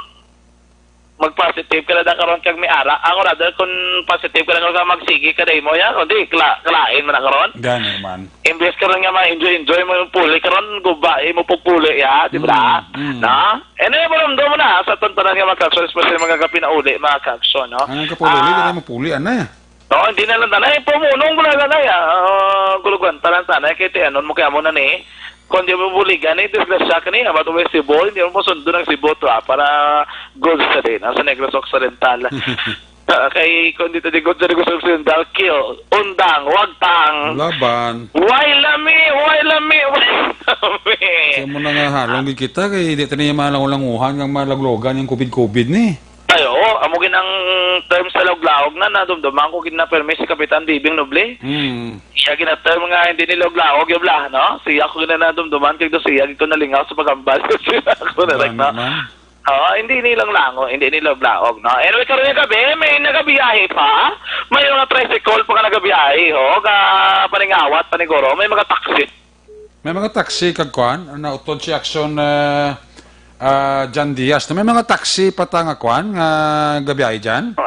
mag-positive ka na da karon kag may ara. Ang rather kung positive ka na karon, magsige ka na imo, ya. Kundi, kla-, kalain man na karon. Gani man. Imbes karon nga ma-enjoy-enjoy mo yung puli, karon guba, imo pagpuli, ya, di ba? Mm, mm. Na? Eh, na yung maramdam mo na, sa tantanan nga mga kaksyon, especially mga kapinauli, mga kaksyon, no? Ang kapuli, Ah. di na mapuli, anay. No, hindi na lang tanay. Pumunong mo na lang, ay, ah, gulugan, tanan, tanay, kay ti, anon mo kaya mo na ni, kung di mo buligan, eh, disgrasya ka ni, abat mo yung Cebu, hindi mo masundo ng Cebu to, ah, para good sa din, ah, sa Negros Occidental. Ah, kay, kung dito di good sa Negros Occidental, kill, undang, wagtang. Laban. Way lami, way lami, way lami. Kaya mo na nga halong di kita, kay di tayo yung malangulanguhan, nga malaglogan yung COVID-COVID ni. Ay, oo. Amo gid ang term sa Laog-Laog nga nadumduman ko gid na permi si Kapitan Bibing Noble. Hmm. Siya gid na term nga hindi ni Laog-Laog yung bla, no? Siya ko gid na nadumduman kay do siya gid ko nalingaw sa pagambal. Siya ko na Gani lang, no? man. Oo, hindi ni lang lango, hindi ni Laog-Laog, no? Anyway, karon nga gabi, may nagabiyahe pa. May mga tricycle pa nga nagabiyahe, ho. Ka paningawat, paniguro. May mga taxi. May mga taxi kag kwan, nautod si Action, eh, Ah, Jan Diaz, may mga taxi pa ta nga kwan, nga gabiyahe dyan?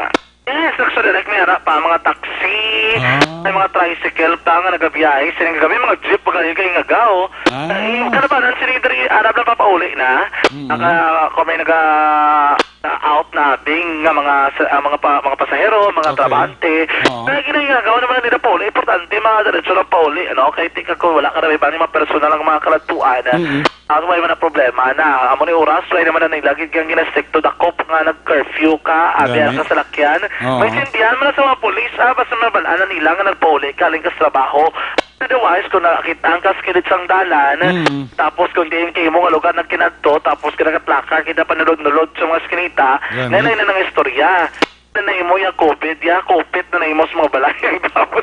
Yes, actually, like, may ara pa, mga taxi, Ah. may mga tricycle pa nga nagabiyahe, sining gabi, mga jeep pa galing kay Ngagaw. Ah. Ay, kalabanan, sila diri, ara na papauli na. Mm. Naka, kung may naga, out na, ding, nga mga, sa, ah, mga pa, mga pasahero, mga Okay. trabahante. Oo. Kaya ginagagawa naman nila pauli, importante, mga diretso lang pauli, ano? Kaya di ka, kung wala ka na, may mga personal ang mga kaladtuan, Mm. Ang may mga problema na, amo ni oras, wala naman na nila gid kang ginastrikto, dakop nga nag-curfew ka, abi Gani. ka sa lakyan. Oo. May sindihan man sa mga pulis, ah, basta mabalaan na nila nga nagpauli ka, aling kas trabaho. Otherwise, kung nakakita ang kas kilid sang dalan, Mm. tapos kung diin kay imo nga lugar nagkinadto, tapos kinakatlaka kita panulod-nulod sa mga skinita, Gani. nanay na nang istorya. Na nahimo ya, covid ya, covid na nahimo sa mga balay ang tao.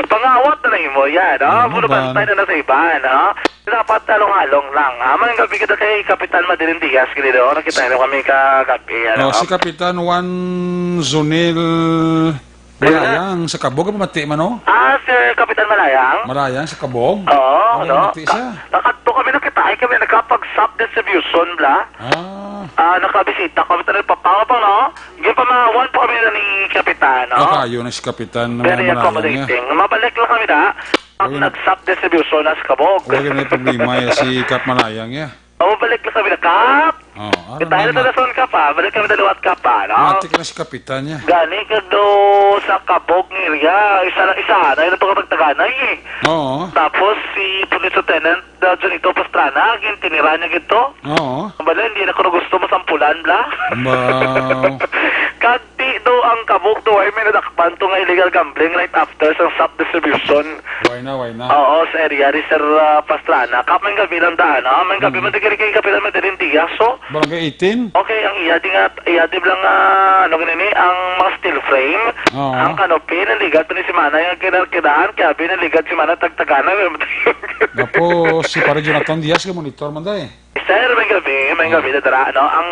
Pangawat na nahimo ya, no? Ano Puro ba? bantay na na sa iba, no? Dapat halong-halong lang, ha? Maayong gabi kita kay Kapitan Madirin Diaz, gini, no? Nakita niyo kami kagabi, ano? Oh, si Kapitan Juan Zunil Malayang sa Kabog, ang pamati man, no? Ah, si Kapitan Malayang? Malayang sa Kabog? Oo, Ano, no? pamati siya? Nakadto kami, nakita, ay kami, nakapag-sub distribution, bla? Ah. Ah, nakabisita kami, tanan papawa pa, no? Ginpamahawan po kami na ni Kapitan, no? Ah, kayo na si Kapitan na Very Malayang, accommodating. Mabalik lang kami na. Ang Wala na. nag-sub distribution na sa Kabog. Wala na yung problema, eh, si Kap Malayang, eh. Oh, mabalik lang kami na, Kap. Oh, ano Kita na naman? talason, Kap, ah. Balik kami dalawa, Kap, ah, no? Matik na si Kapitan, eh. Gani, kag do sa Kabog nga area, isa na, isa na, yun ang pagkatagtaganay, eh. Oo. Tapos, si Police Lieutenant, Daw dyan ito, Pastrana, gintinira niya gito. Oo. Ang bala, hindi na ko na gusto masampulan, bla. Ba- Kag di do ang Kabog do, ay may nadakpan to nga illegal gambling right after sa sub distribution. Why na, why na? Oo, sa area ni Sir, ah, Pastrana. Kap, may gabi lang daan, ah. May gabi Mm. man di kay Kapitan Madirin Diaz, so. Barangay eighteen? Okay, ang iya di nga, iya di lang, ah, ano ganini, ang mga steel frame, Oo. ang canopy, naligat pa ni si Manay, ang kinarkidahan, kaya abi naligat si Manay, tagtagana. Apo, si Pare Jonathan Diaz, kay monitor man, day. Sir, may gabi, may gabi na dara, no? Ang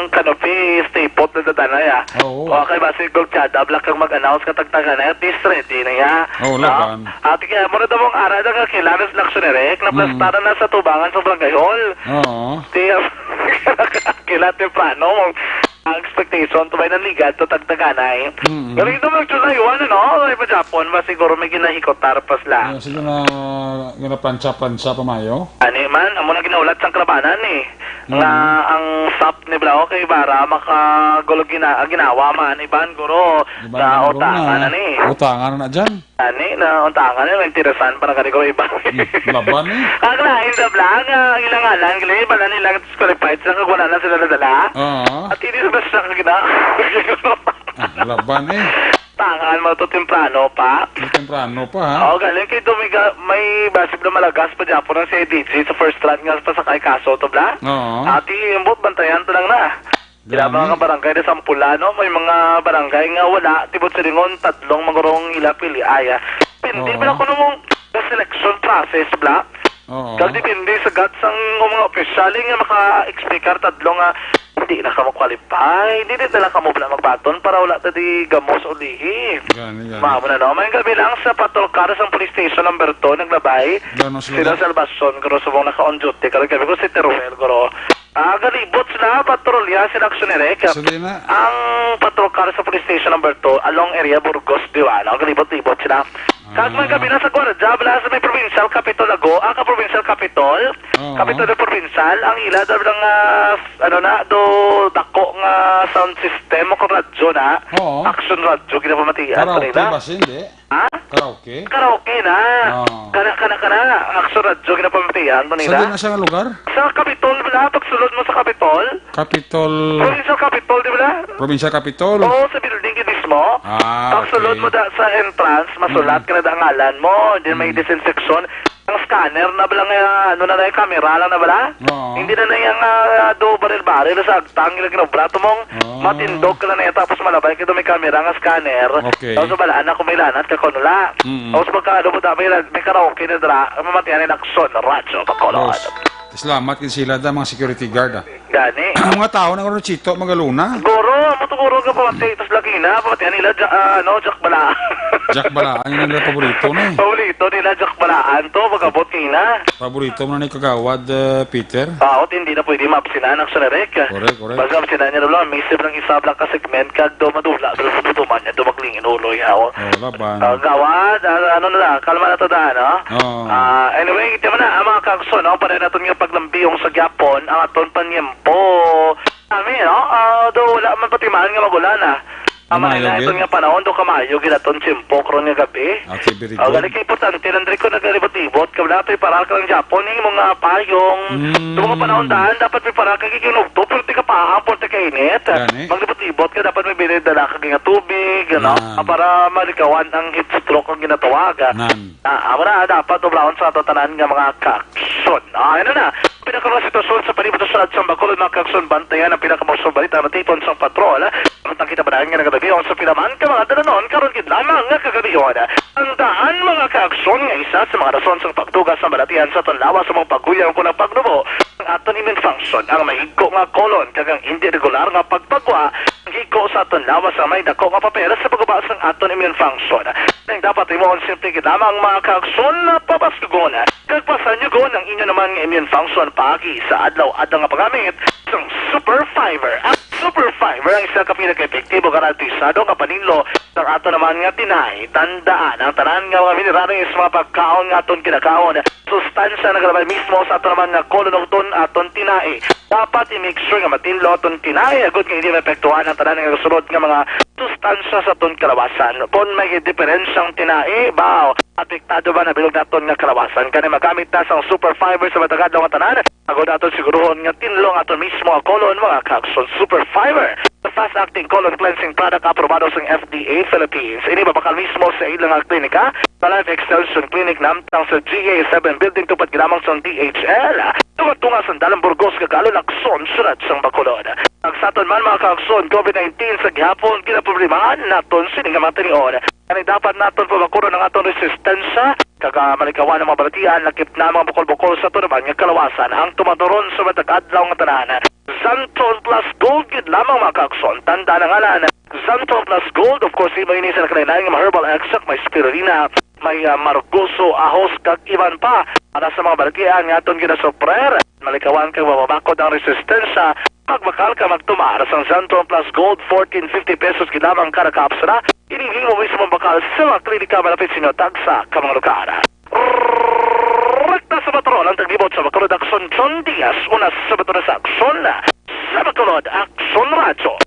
canopy, stay put na dara, ya. Oo. O, kay basi golpeada, black kang mag-announce ka tagtagana, at least ready na, ya. Oo, No? laban. Ate, kaya mura daw mong ara na nga kilala sa Laksyon Eric, Mm. naplastaran na sa tubangan sa barangay hall. Oo. Di, kila temprano, ang expectation, tubay ng ligat, to tagtaganay. Mm. Pero ito mag July one, ano? Ay, pa Japon, ba siguro may ginahikotar pa sila. Ah, siguro na ginaplantsa-plantsa pa mayo? Ani man, amo na ginahulat sang kalabanan, eh. Mm. Nga ang sap ni Blau kay Ibarra makagulo gina-, ginawa man, iban guro Iban na guro utangan na. na ni. Utangan na dyan. Ani, na untangan na, interesan pa na gani ko iba. Hmm, laban, eh. Ang lain sa bla, nga ang ilang ngalan, gali, bala nila disqualified sila, kag wala na sila nadala. Oo. At hindi na basta kag na. Ah, laban, eh. Tangan mo to temprano pa. May temprano pa, ha? Oo, galing kay Domiga, may basib na malagas pa dyan po ng C I D G sa first round nga pasakay kaso to, bla? Oo. Ati, yung buot bantayan to lang na. Sila Dami. mga barangay na sampula, no? May mga barangay nga wala, tibot silingon, tadlong magurong ila pili. Ay, ah. Depende Oo. bala kuno mong selection process, bla. Oo. Kag depende sa guts ang mga opisyal nga maka-explicar tadlong nga hindi na kamo qualify, hindi na lang kamo bala magbaton para wala ta di gamos o lihi. Gani, gani. Mao na, no? May gabi lang sa patrol car sa police station number two, naglabay. Gano sila? Sila Salvacion, guro, subong naka-on duty. Karong gabi ko si Teruel, guro. Ah, galibot sila, patrolya sila, Aksyon Eric. Sige na. Ang patrol car sa police station number two, along area Burgos, di ba? No? Galibot-libot sila. Kag may Ah. gabi na sa gwardiya, bala sa may provincial capitol ago, ah, ka provincial capitol, Oo. capitol ng provincial, ang ila daw lang, ah, ano na, do dako nga sound system o kung radyo na, Oo. action radyo, ginapamatian sa Karaoke nila. ba siya, hindi? Ha? Karaoke? Karaoke na. Oo. Kana, kana, kana. Action radyo, ginapamatian mo Sa nila. di na siya nga lugar? Sa Capitol, bala, pagsulod mo sa Capitol. Capitol. Provincial Capitol, di bala? Provincial Capitol? Oo, sa building gid mismo. Ah, Pagsulod okay. mo da sa entrance, masulat Mm. ka na da ang ngalan mo, then may Mm. disinfection. Ang scanner na bala nga, ano na na yung camera lang na bala? Oo. Hindi na na yung, ah, do baril-baril sa agtang, yung ginobra to mong Oo. matindog ka na na yan, tapos malabay ka do may camera nga scanner. Okay. Tapos balaan na kung may lanat ka, kung wala. Mm. Tapos pagka, ano mo da, may, may karaoke na dra, mamatian yung action, radyo, pakulod. Boss. Salamat gid sila, da, mga security guard, ah. Gani. Ang mga tao na guro, Chito, magaluna. Guro, amo to, guro, nga pamati, tas lagi na, pamati nila, ja-, ah, ano, Jack Balaan. Jack Balaan, yun ang paborito na eh. Paborito nila, Jack Balaan to, pag-abot nila. Paborito mo na ni Kagawad, eh, Peter. Ah, ot, hindi na pwede maabsinan ang Sunarek. Correct, correct. Basta absinan niya na lang, misip lang isab lang ka segment, kag do madula, pero sa butuman niya, do maglingin ulo, yaw. Oh, laban. Ah, Gawad, ah, ano na lang, kalma na to, da, no? Oo. Ah, anyway, ito mo na, ang mga kagson, no? Para naton nga paglambiyong sa gyapon, ang aton panyempo. Kami, no? Ah, do wala man patimaan nga magulan, ah. Ang Kamayo, mga gid. Ito nga panahon, do kamayo, gid aton tiyempo, karon nga gabi. Okay, very Ah, good. Gali kay importante, Landry, ko nagalibot-libot, kay wala to'y paral ka ng gyapon, yung mga payong. Mm. Sa mga panahon daan, dapat may paral ka, kay ginugto, pero tika pa, pero tika init. Gani. Maglibot-libot ka, dapat may binidala ka nga tubig, ano? Nan. Ah, para malikawan ang heat stroke ang ginatawag, ah. Nan. Ah, amo na, dapat obrahon sa ato tanan nga mga kaaksyon. Ah, ano na? Pinakaroon sitwasyon sa palibot sa Sulod sang Bacolod, mga kaaksyon, bantayan ang pinakamausang balita nga natipon sang patrol. Ang tangkita pa nga nagadabiyon sa pila man ka mga dalanon karon gid lamang nga kagabion. Ang daan, mga kaaksyon, nga isa sa mga rason sang pagduga sang balatian sa aton lawas sa mga pagkuyang kon ang pagnubo ang aton immune function, ang mahigko nga colon, kag ang indi regular nga pagpagwa ang higko sa aton lawas sa may dako nga papel sa pagguba sang aton immune function. Ang dapat himuon, simple gid lamang, mga kaaksyon, na pabaskugon kag pasanyugon ang inyo naman nga immune function paagi sa adlaw-adlaw nga paggamit sang Super Fiber. Ang Super Fiber ang isa ka pinaka-epektibo kag altisado nga paninlo sa ato naman nga tinai. Tandaan, ang tanan nga mga minerales, mga pagkaon nga aton kinakaon, sustansya nagalabay mismo sa aton naman nga kolon ug aton tinai. Dapat i-make sure nga matinlo aton tinai agod nga hindi maapektuhan ang tanan nga kasulod nga mga sustansya sa aton kalawasan. Kung may diferensyang tinai, baw, apektado ba na bilog naton nga kalawasan? Kani magamit na sang Super Fiber sa matag adlaw nga tanan. Agod naton siguruhon nga tinlo ang aton mismo nga colon, mga kaaksyon, Super Fiber, the fast-acting colon cleansing product, aprobado sang F D A Philippines. Ini mabakal mismo sa ilang nga klinika, sa Life Extension Clinic, namtang sa G A seven Building, tupad gid lamang sang D H L, tunga-tunga sang Dalan Burgos, Gagalo, Lacson, Siyudad sang Bacolod. Ang sa aton man, mga kaaksyon, COVID nineteen sa gihapon, ginaproblemahan naton sini nga mga tinion. Kani dapat naton pabakuron ang aton resistensya, kag, ah, malikawan ang mga balatian, lakip na mga bukol-bukol sa aton naman nga kalawasan. Ang tumaturon sa matag adlaw nga tanan, Xanthone Plus Gold gid lamang, mga kaaksyon. Tanda na nga lang, Xanthone Plus Gold, of course, imo ini sa nakalain-lain nga mga herbal extract, may spirulina, may, ah, margoso, ahos, kag iban pa. Para sa mga balatian nga aton ginasuprer, malikawan kag mapabakod ang resistensya, magbakal ka magtumar sang Xanthone Plus Gold, fourteen fifty pesos gid lamang kada kapsula. Ini imo mismo bakal sa mga klinika malapit sa inyo, tagsa ka mga lugar. Rekta sa patrol ang taglibot sa Bacolod Aksyon, John Diaz, una sa Bacolod sa Aksyon, sa Bacolod Aksyon Radyo.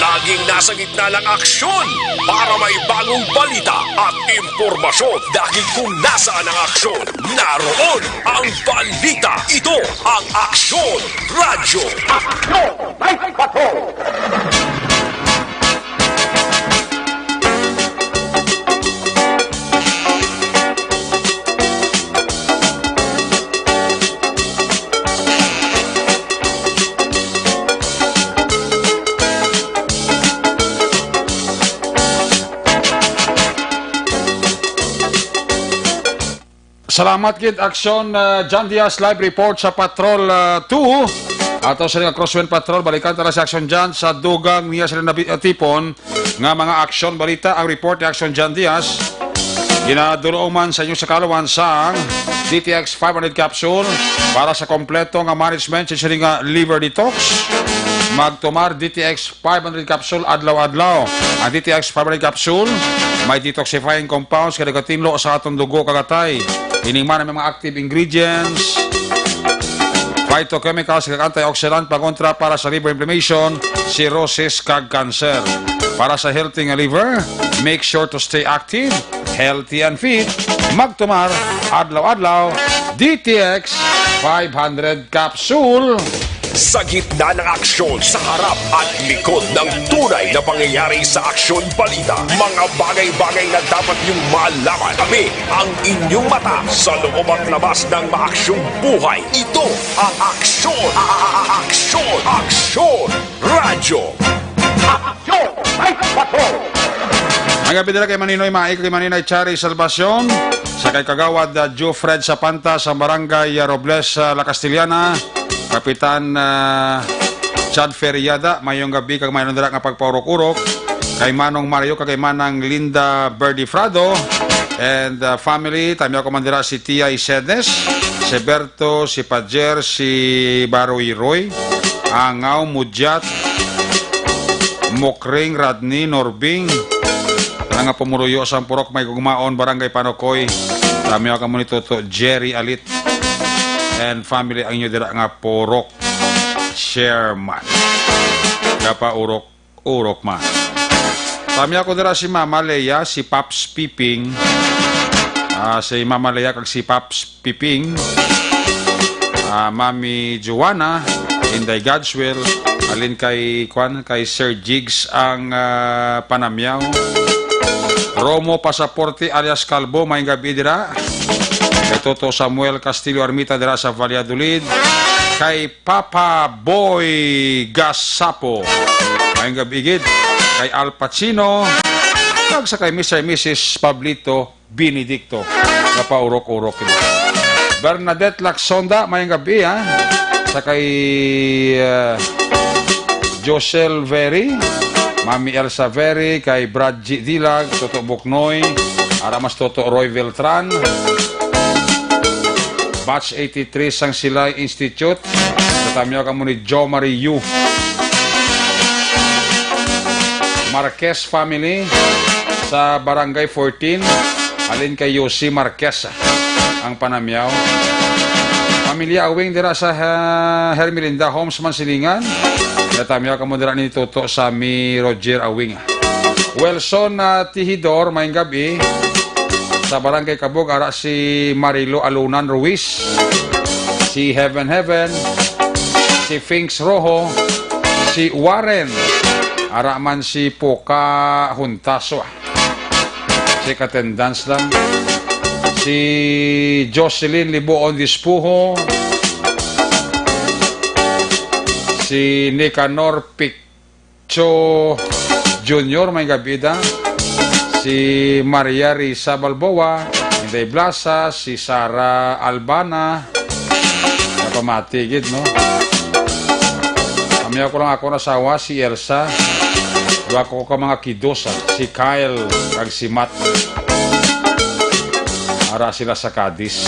Laging nasa gitna ng aksyon para may bagong balita at impormasyon. Dahil kung nasaan ang aksyon, naroon ang balita. Ito ang Aksyon Radyo. Aksyon! May patrol! Salamat gid, Aksyon, ah, John Diaz, live report sa Patrol, ah, two. Ato sila nga Crosswind Patrol, balikan tara si Aksyon John sa dugang niya sila nabi-, ah, tipon nga mga aksyon balita. Ang report ni Aksyon John Diaz, ginaduloman sa inyo sa kaluwan sang D T X five hundred capsule para sa kompleto nga management sa sila nga liver detox. Magtumar D T X five hundred capsule adlaw-adlaw. Ang D T X five hundred capsule may detoxifying compounds nga nagatinlo sa atong dugo kag atay. Ini man ang mga active ingredients, phytochemicals kag antioxidant pangontra para sa liver inflammation, cirrhosis kag cancer. Para sa healthy nga liver, make sure to stay active, healthy and fit. Magtumar adlaw-adlaw D T X five hundred capsule. Sa gitna ng aksyon, sa harap at likod ng tunay na pangyayari sa Aksyon Balita, mga bagay-bagay na dapat niyong malaman. Tabi ang inyong mata sa loob at labas ng maaksyong buhay. Ito ang Aksyon, a-, a-, a-, Aksyon, Aksyon Radyo. Aksyon! May patrol! Ang gabi nila kay Maninoy Maik, kay Maninoy Chari Salvacion. Sa kay Kagawad, ah, Joe Fred Sapanta sa Barangay, ah, Robles, ah, La Castellana, Kapitan, ah, Chad Feriada, mayong gabi kag mayong dira nga pagpaurok-urok. Kay Manong Mario kag kay Manang Linda Berdifrado and, ah, family, tamyaw ko man dira si Tia Isednes, si Berto, si Pajer, si Baroy Roy, Angaw, Mudyat, Mokring, Radni, Norbing, tanan nga pumuluyo sang Purok May Gugmaon, Barangay Panokoy. Tamyaw kamo ni Toto Jerry Alit and family ang inyo dira nga purok chairman. Kapaurok-urok man. Tamyaw ko dira si Mama Lea, si Paps Piping. Ah, si Mama Lea kag si Paps Piping. Ah, Mami Joanna, Inday God's Will, alin kay, kwan, kay Sir Jigs ang, ah, panamyaw. Romo Pasaporte alias Kalbo, mayong gabi dira. Kay Toto Samuel Castillo Armita dira sa Valladolid. Kay Papa Boy Gasapo, mayong gabi gid. Kay Al Pacino, kag sa kay Mister and Missus Pablito Benedicto, kapaurok-urok ini. Bernadette Lacsonda, mayong gabi, ha. Sa kay, uh, Josel Veri, Mami Elsa Veri, kay Brad G. Dilag, Toto Buknoy, ara mas Toto Roy Beltran, Batch eighty-three sang Silay Institute, katamyaw kamo ni Jo Marie Yu. Marquez family sa Barangay fourteen, alin kay Yossi Marquez ang panamyaw. Pamilya Awing dira sa, ah, Hermelinda Homes, Mansilingan. Natamyaw kamo dira ni Toto Sammy Roger Awing. Wilson, ah, Tihidor, mayong gabi. Sa Barangay Kabug, ara si Marilo Alunan Ruiz, si Heaven Heaven, si Finks Rojo, si Warren, ara man si Poca Huntaso. Check attendance lang. Si Jocelyn Libuon Dispuho, si Nicanor Pic- Cho Junior, mayong gabi da. Si Maria Risa Balboa, Inday Blasa, si Sara Albana. Napamati gid, no? Kami ako lang ako nasawa, si Elsa. Duha ko ka mga kidos, ah. Si Kyle kag si Matt. Ara sila sa Cadiz.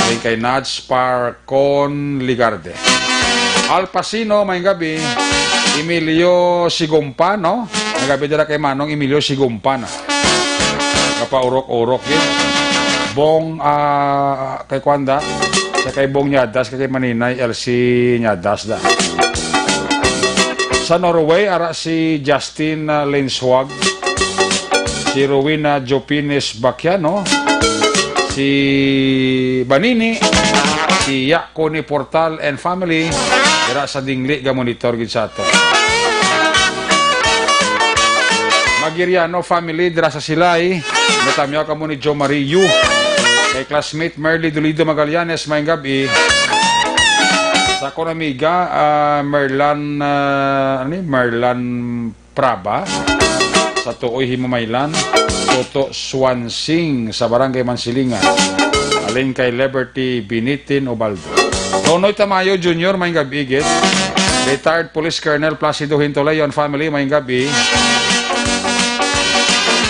Kay, kay Nads Park. Con Ligarde. Al Pacino, mayong gabi. Emilio Sigumpa, no? Mayong gabi dira kay Manong Emilio Sigumpa, no? Kapaurok-urok, eh. Bong, ah, kay Kwanda, sa kay Bong Nyadas, kay Maninay L C Nyadas, da. Sa Norway, ara si Justin, ah, Linswag. Si Rowena Jopines Baquiano, si Banini, si Yakoni Portal and family, dira sa Dingli, ga-monitor gid sa ato. Magiriano family, dira sa Silay, natamyaw kamo ni Jo Marie Yu, kay classmate Merly Dolido Magallanes, mayong gabi. Sa akon amiga, ah, Merlan, ah, ano ni? Merlan Praba, sa Tuoy Himamaylan, Toto Swansing sa Barangay Mansilingan, alin kay Liberty Binitin Ubaldo. Nonoy Tamayo Junior, mayong gabi gid. Retired Police Colonel Placido Hintoleon family, mayong gabi.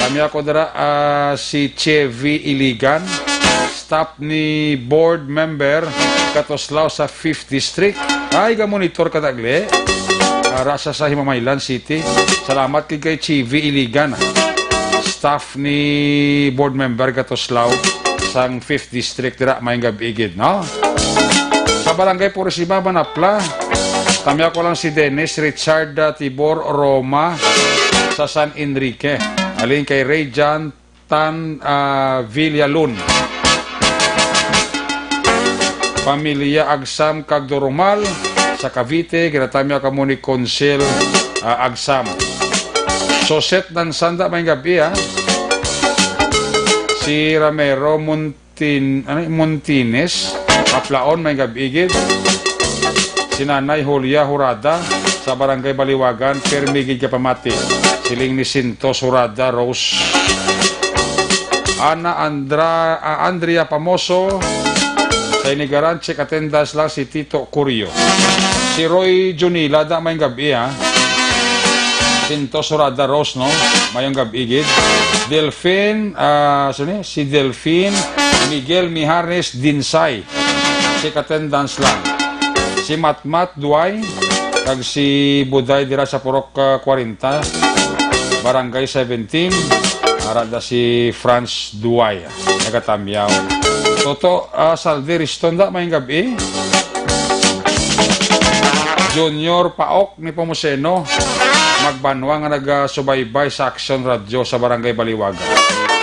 Kami ako dira, ah, si Chevy Iligan. Staff ni board member Katuslaw sa fifth District. Ay, ga-monitor ka dagli. Ah, rasa sa Himamaylan City. Salamat kay, kay Chivi Iligan. Staff ni board member Katuslaw sang fifth District dira, mayong gabi gid, no? Sa Barangay Purisima, Manapla, tamyaw ko lang si Dennis Richard, ah, Tibor Roma sa San Enrique. Alin kay Ray John Tan, ah, Villalun. Pamilya Agsam kag Durumal sa Cavite, ginatamyaw kamo ni Consil, ah, Agsam. Soset Nansanda, mayong gabi, ha. Si Ramero Montin-, ano, Montines, Kaplaon, mayong gabi gid. Si Nanay Julia Hurada sa Barangay Baliwagan, pirmi gid ka pamati. Siling ni Sintos Hurada Rose. Ana Andra-, ah, Andrea Pamoso. Sa Inigaran, check attendance lang si Tito Curio. Si Roy Junila, da, may gabi, ha? Sinto Sorada Rose, no? Mayong gabi, gid. Delfin, ah, sino ni? Si Delfin Miguel Mijares Dinsay. Check attendance lang. Si Matmat Duay, kag si Buday dira sa Purok, ah, kwarenta, Barangay seventeen. Ara da si Franz Duay, ah, nagatamyaw. Toto, ah, Saldi Riston, da, mayong gabi. Junior Paok Nepomuceno, magbanwa nga nagasubaybay sa Aksyon Radyo sa Barangay Baliwagan.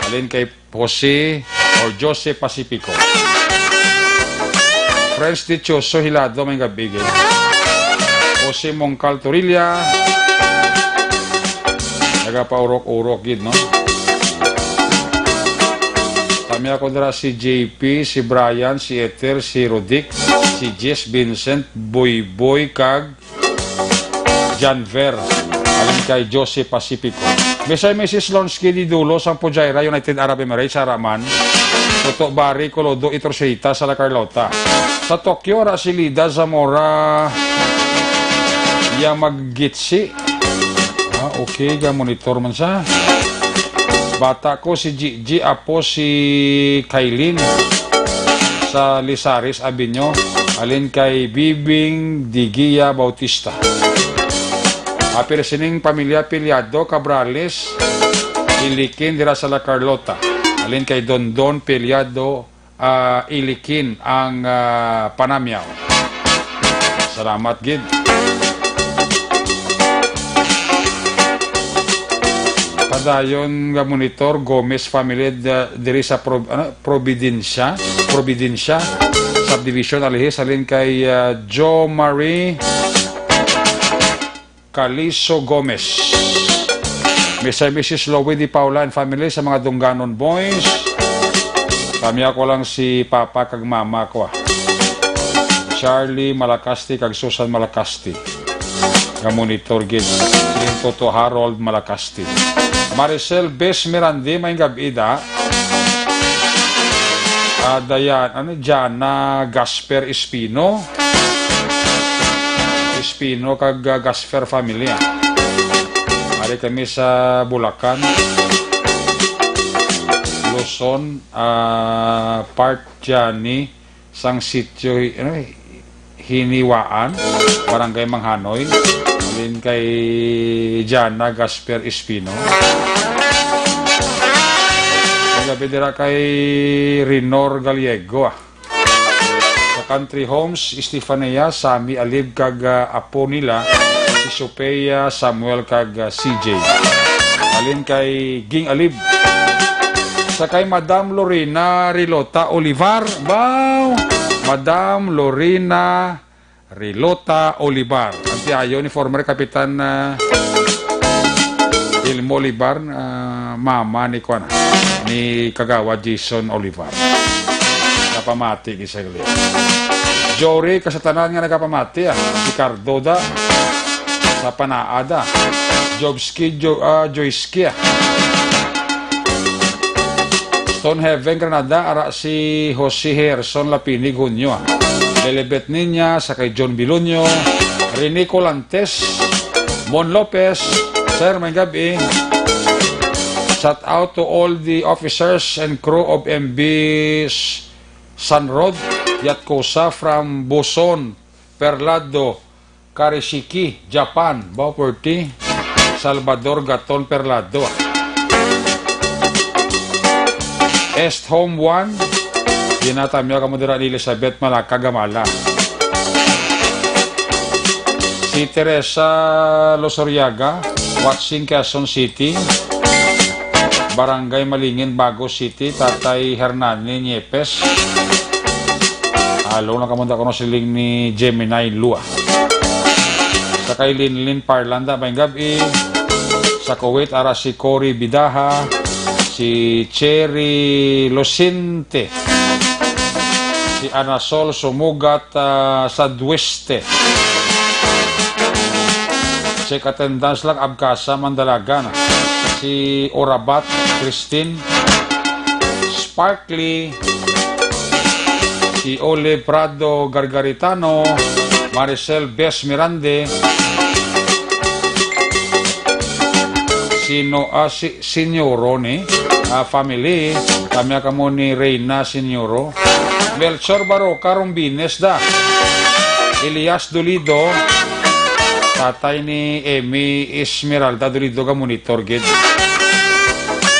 Halin kay Jose or Jose Pacifico. Friends Dichoso Hilado, may gabi, gid. Jose Mongcal Torilla. Nagapaurok-urok, gid, no? Kami ako dira si J P, si Brian, si Ether, si Rodic, si Jess, Vincent, Boy Boy, kag Janver, halin kay Jose Pacifico. Mister and Missus Lonsky Didulo sang Fujairah, United Arab Emirates, ara man. Toto Bari Colodo, Itorcita, Sala Carlota. Sa Tokyo, ara si Lida Zamora Yamagitsi. Ah, okay, ga-monitor man siya. Bata ko si Gigi, apo si Kailin sa Lisaris Avenue, halin kay Bibing Digia Bautista. Apil sining pamilya Piliado Cabrales, Ilikin dira sa La Carlota, halin kay Dondon Piliado, ah, Ilikin ang, ah, panamyaw. Salamat gid. Padayon nga monitor, Gomez family, da-, diri sa Pro-, ano, Providencia, Providencia Subdivision, Alihis, halin kay, ah, Jo Marie Caliso Gomez. Mister and Missus Lowy Di Paula and family sa mga Dungganon Boys. Kami ako lang si Papa kag Mama ko, ah. Charlie Malacasti kag Susan Malacasti. Nga monitor gid. Sining Toto Harold Malacasti. Maricel Bes Mirandi, may gabi da. Ah, Dayan, ano, Jana Gasper Espino. Espino kag, ah, Gasper family, ah. Ari kami sa Bulacan, Luzon, ah, part Johnny sang sitio, ano, Hiniwaan, Barangay Manghanoy. Halin kay Jana Gasper Espino. Ang gabi dira kay Rinor Gallego, ah. Sa Country Homes, Estefania, Sammy Alib, kag, ah, apo nila, si Sophia, Samuel, kag, ah, C J. Halin kay Ging Alib. Sa kay Madam Lorena Rilota Olivar. Wow! Madam Lorena Rilota Olivar. Ang tiayo ni former Kapitan, ah, Ilmo Olivar, ah, mama ni kuan, ah, ni Kagawad Jason Olivar. Kapamati, gisaglit. Jory, kasatanan nga nagapamati, ah. Si Cardo da. Sa Panaada. Jobski, Jo-, ah, Joyski, ah. Stone Heaven, Granada, ara si Jose Herson Lapinig Hunyo, ah. Lilibet Niña, sa kay John Bilonyo, Rene Colantes, Mon Lopez, Sir, may gabi. Shout out to all the officers and crew of M V San Rod, Yatkosa from Buson, Perlado, Karishiki, Japan, Bauperti, Salvador Gaton Perlado. Est Home one, ginatamyaw kamo dira ni Elizabeth Malaka Gamala. Si Teresa Losoriaga, watching Quezon City, Barangay Malingin, Bago City, Tatay Hernani Niepes. Alo na kamo da kuno siling ni Gemini Lua. Sa kay Linlin Parlando, may gabi. Sa Kuwait, ara si Cory Bidaha, si Cherry Lucente, si Anasol Sumugat, ah, sa Dueste. Check attendance lang, Abkasa, Mandalagan. Si Orabat Christine, Parkley, si Olive Prado Gargaritano, Maricel Bes Mirande, si Noah si Senyoro ni, ah, family, kami kamo ni Reyna Senyoro, Melchor Baroca Rombines da, Elias Dolido, tatay ni Emmy Esmeralda Dolido, ga monitor gid.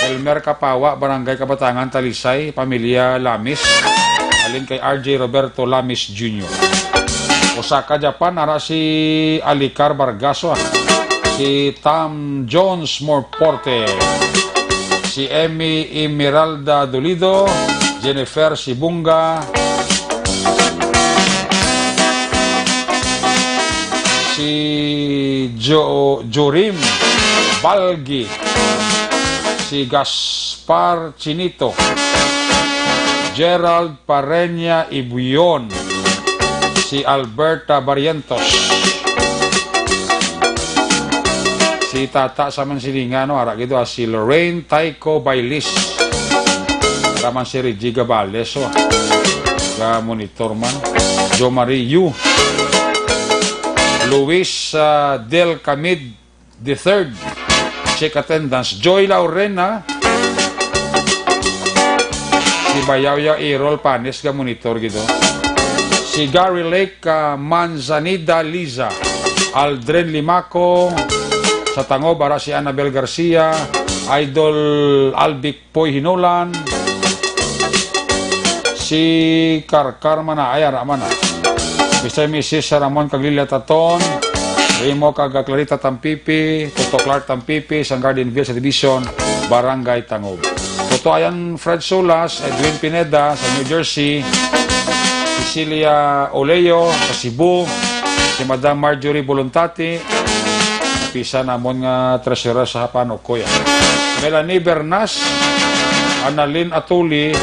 Elmer Kapawa, Barangay Kabatangan, Talisay, pamilya Lamis. Halin kay R J Roberto Lamis Junior. Osaka, Japan, ara si Alicar Vargas, ah. Si Tam Jones Morporte. Si Emmy Emeralda Dolido, Jennifer Sibunga, si Jo-, Jorim Balgi, si Gaspar Chinito, Gerald Pareña Ibuyon, si Alberta Barrientos, si Tata sa Mansilingan, no, ara gid, ah, si Lorraine Taiko Bailis, ara man si Reggie Gabales, oh, ga monitor man, Jo Marie Yu, Luis, ah, Del Camid, the third. Check attendance. Joy Laurena. Si Bayawya Errol Panes, ga monitor gid, oh. Si Gary Lake, ah, Manzanida Liza. Aldrin Limaco. Sa Tangob, ara si Annabel Garcia. Idol Albic Poy Hinolan, si Karkar man na, ay, ara man na. Mister Missus Ramon kag Lilia Taton, Remo kag Clarita Tampipi, Toto Clark Tampipi, sang Gardenville sa Division, Barangay Tangob. Toto Ayan Fred Solas, Edwin Pineda sa New Jersey, Cecilia Oleo sa Cebu, si Madam Marjorie Boluntati, pisa namon nga treasurer sa Hapan, Ocoy, ah. Melanie Bernas, Annalyn Atuli,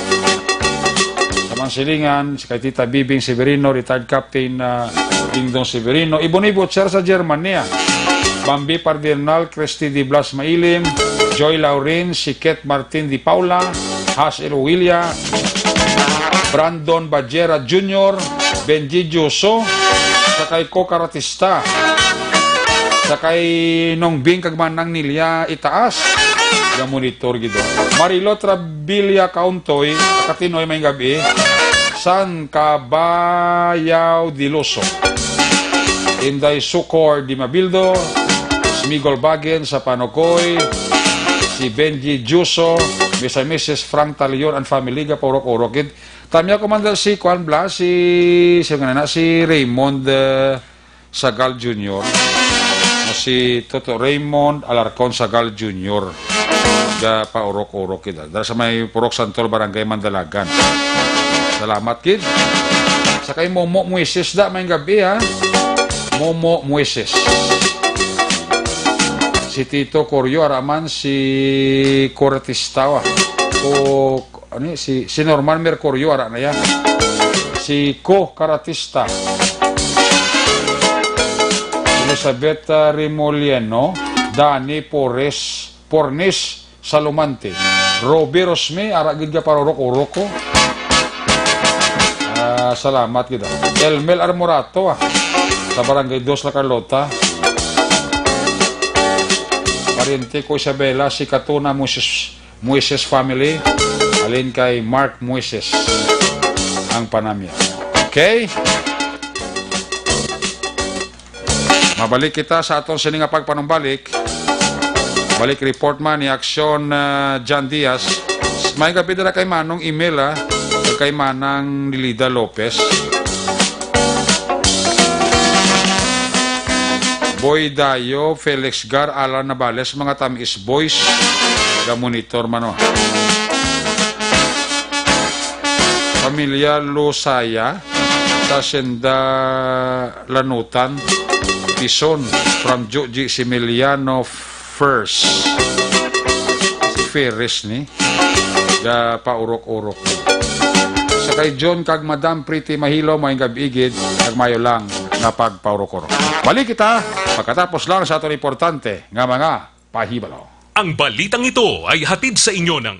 sa Mansilingan, si kay Tita Bibing Severino, retired Captain, ah, Dingdong Severino, Ibon Ibutser sa Germany, ah. Bambi Pardinal, Christy Di Blas Mailim, Joy Laurin, si Ket Martin Di Paula, Has Elowilia, Brandon Bajera Junior, Benji Juso, sa kay Ko Karatista, sa kay Nong Bing kag Manang Nilia Itaas, ga monitor gid, oh. Marilo Trabilia Kauntoy, Katinoy, may gabi, San Kabayaw Diloso, Inday Sukor Di Mabildo, Smigol Bagin sa Panokoy, si Benji Juso, Mister Missus Frank Talion and family, ga paurok-urok gid. Tamya ko man dal si Kuan Blas, si, si, nga na, si Raymond, eh, Sagal Junior, no, si Toto Raymond Alarcon Sagal Junior, ga paurok-urok kita. Dara sa may Purok Santol, Barangay Mandalagan. Salamat, kid. Sa kay Momo Moises da, may gabi, ha? Momo Moises. Si Tito Corio, ara man si Cortista, ah. O, ano, si, si Norman Mercurio, ara na yan. Si Co Karatista. Elizabeth, ah, Remolieno, Dani Pores, Pornis Salumante. Roby Rosme, ara gid ka parurok-urok ko. Ah, salamat gid, ah. Elmel Armorato, ah, sa Barangay Dos La Carlota. Pariente ko Isabela, si Katuna Moses Moises family, halin kay Mark Moises ang panamya. Okay? Mabalik kita sa aton sini nga pagpanumbalik. Balik report man ni Aksyon, ah, John Diaz. May gabi dala kay Manong Emil, ah, kay Manang Nilida Lopez. Boy Dayo, Felix Gar, Alan Navales, mga tamis boys, ga monitor man, oh. Pamilya Losaya, sa Senda Lanutan, Tison, from Joji Similiano First. Si Ferris ni, ga paurok-urok. Sa kay John kag Madam Pretty Mahilo, may gab-igid, kag mayo lang nga pagpaurok-urok. Balik kita pagkatapos lang sa aton importante nga mga pahibalo. Ang balitang ito ay hatid sa inyo ng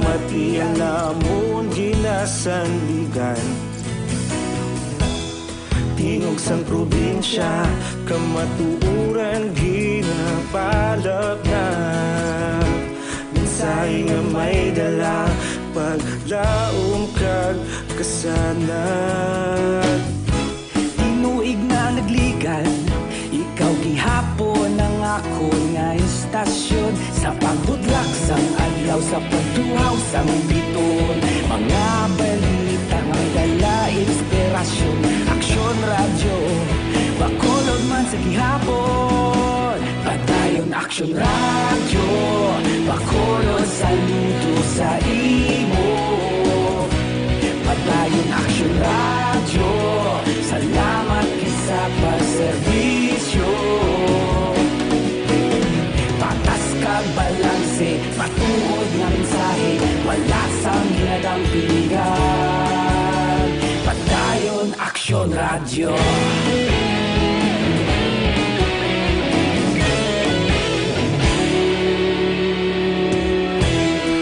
Matian namon ginasandigan. Tingog sang probinsya, kamatuoran ginapalapnap. Mensahe nga may dala, paglaom kag kasanag. Tinuig na nagligad, ikaw gihapon ang akon nga istasyon. Sa pagbudlak sang adlaw, sa pagtuhaw sang biton, mga balita nga may dala inspirasyon. Aksyon Radyo, Bacolod man sa gihapon. Padayon Aksyon Radyo, Bacolod, saludo sa imo. Padayon Aksyon Radyo, salamat gid sa pagserbisyo. Patas kag balanse, matuod nga mensahe, wala sang ginadampingan. Padayon Aksyon Radyo.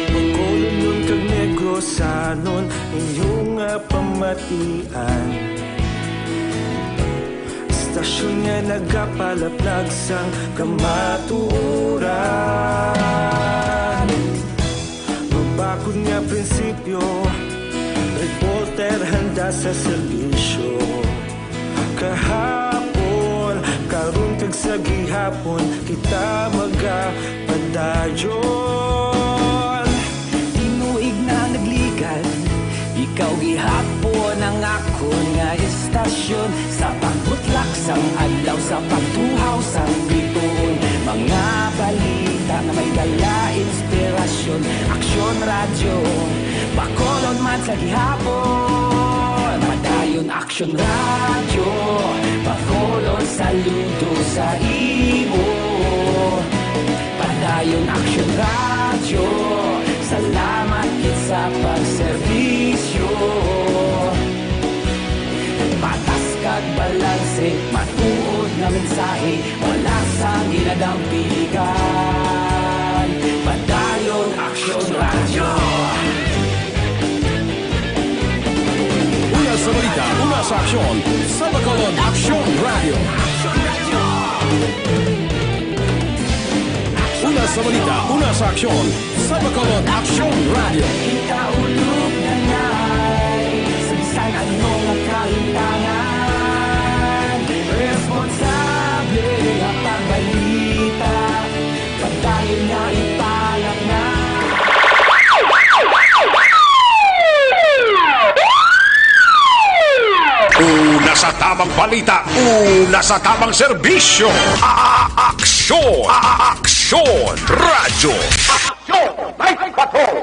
Bacolodnon kag Negrosanon, inyo nga pamatian. Istasyon nga nagapalaplag sang kamatuoran. Mabakod nga prinsipyo, reporter handa sa serbisyo. Kahapon, karon kag sa gihapon, kita magapadayon. Tinuig na nagligad, ikaw gihapon ang akon nga istasyon. Sa pagbutlak sang adlaw, sa pagtuhaw sang bituon, mga balita nga may dala inspirasyon. Aksyon Radyo, Bacolod man sa gihapon. Padayon Aksyon Radyo, Bacolod, saludo sa imo. Padayon Aksyon Radyo, salamat gid sa pagserbisyo. Patas kag balanse, matuod nga mensahe, wala sang ginadampingan. Padayon Aksyon Radyo. Una sa balita, una sa aksyon, sa Bacolod Aksyon Radyo. Una sa balita, una sa aksyon, sa Bacolod Aksyon Radyo. Kita ulog na ngay, sa bisan ano nga kahintangan, responsable nga pagbalita, padayon nga ipalapngan. Una sa tamang balita, una sa tamang serbisyo. A-, aksyon, a-, aksyon, radyo. Aksyon, Night Patrol.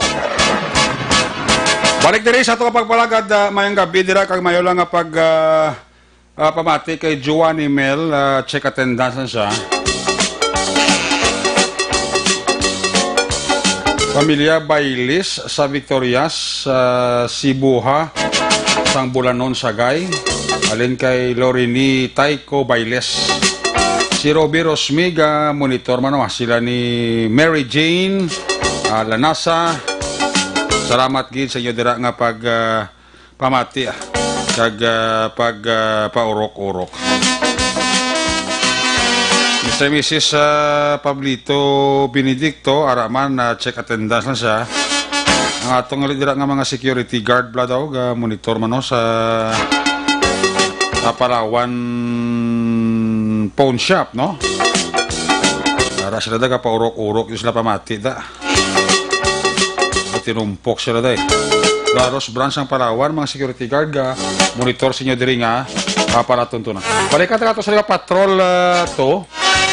Balik diri sa ato nga pagpalagad, ah, mayong gabi dira kag mayo lang nga pag, ah, ah, pamati kay Giovanni Mel, ah, check attendance na siya. Pamilya Bailes sa Victorias, sa Sibuha, sang Bulanon, Sagay. Alin kay Lorini Taiko Bailes. Si Robbie Rosmiga, monitor man, oh, sila ni Mary Jane, ah, Lanasa. Salamat gid sa inyo dira nga pag, ah, pamati, ah, kag, ah, pag, ah, paurok-urok. Mister Missus, ah, Pablito Benedicto, ara man, ah, check attendance lang siya. Ang atong dira nga mga security guard, bala daw, ga monitor man, no, sa, sa Palawan Pawn Shop, no? Ara sila, da, ga paurok-urok, di sila pamati, da. Tinumpok sila, day. Claros Branch ang Palawan, mga security guard, ga monitor sa inyo diri nga, ah, palatuntunan. Balikan ta ato sa patrol, ah, to.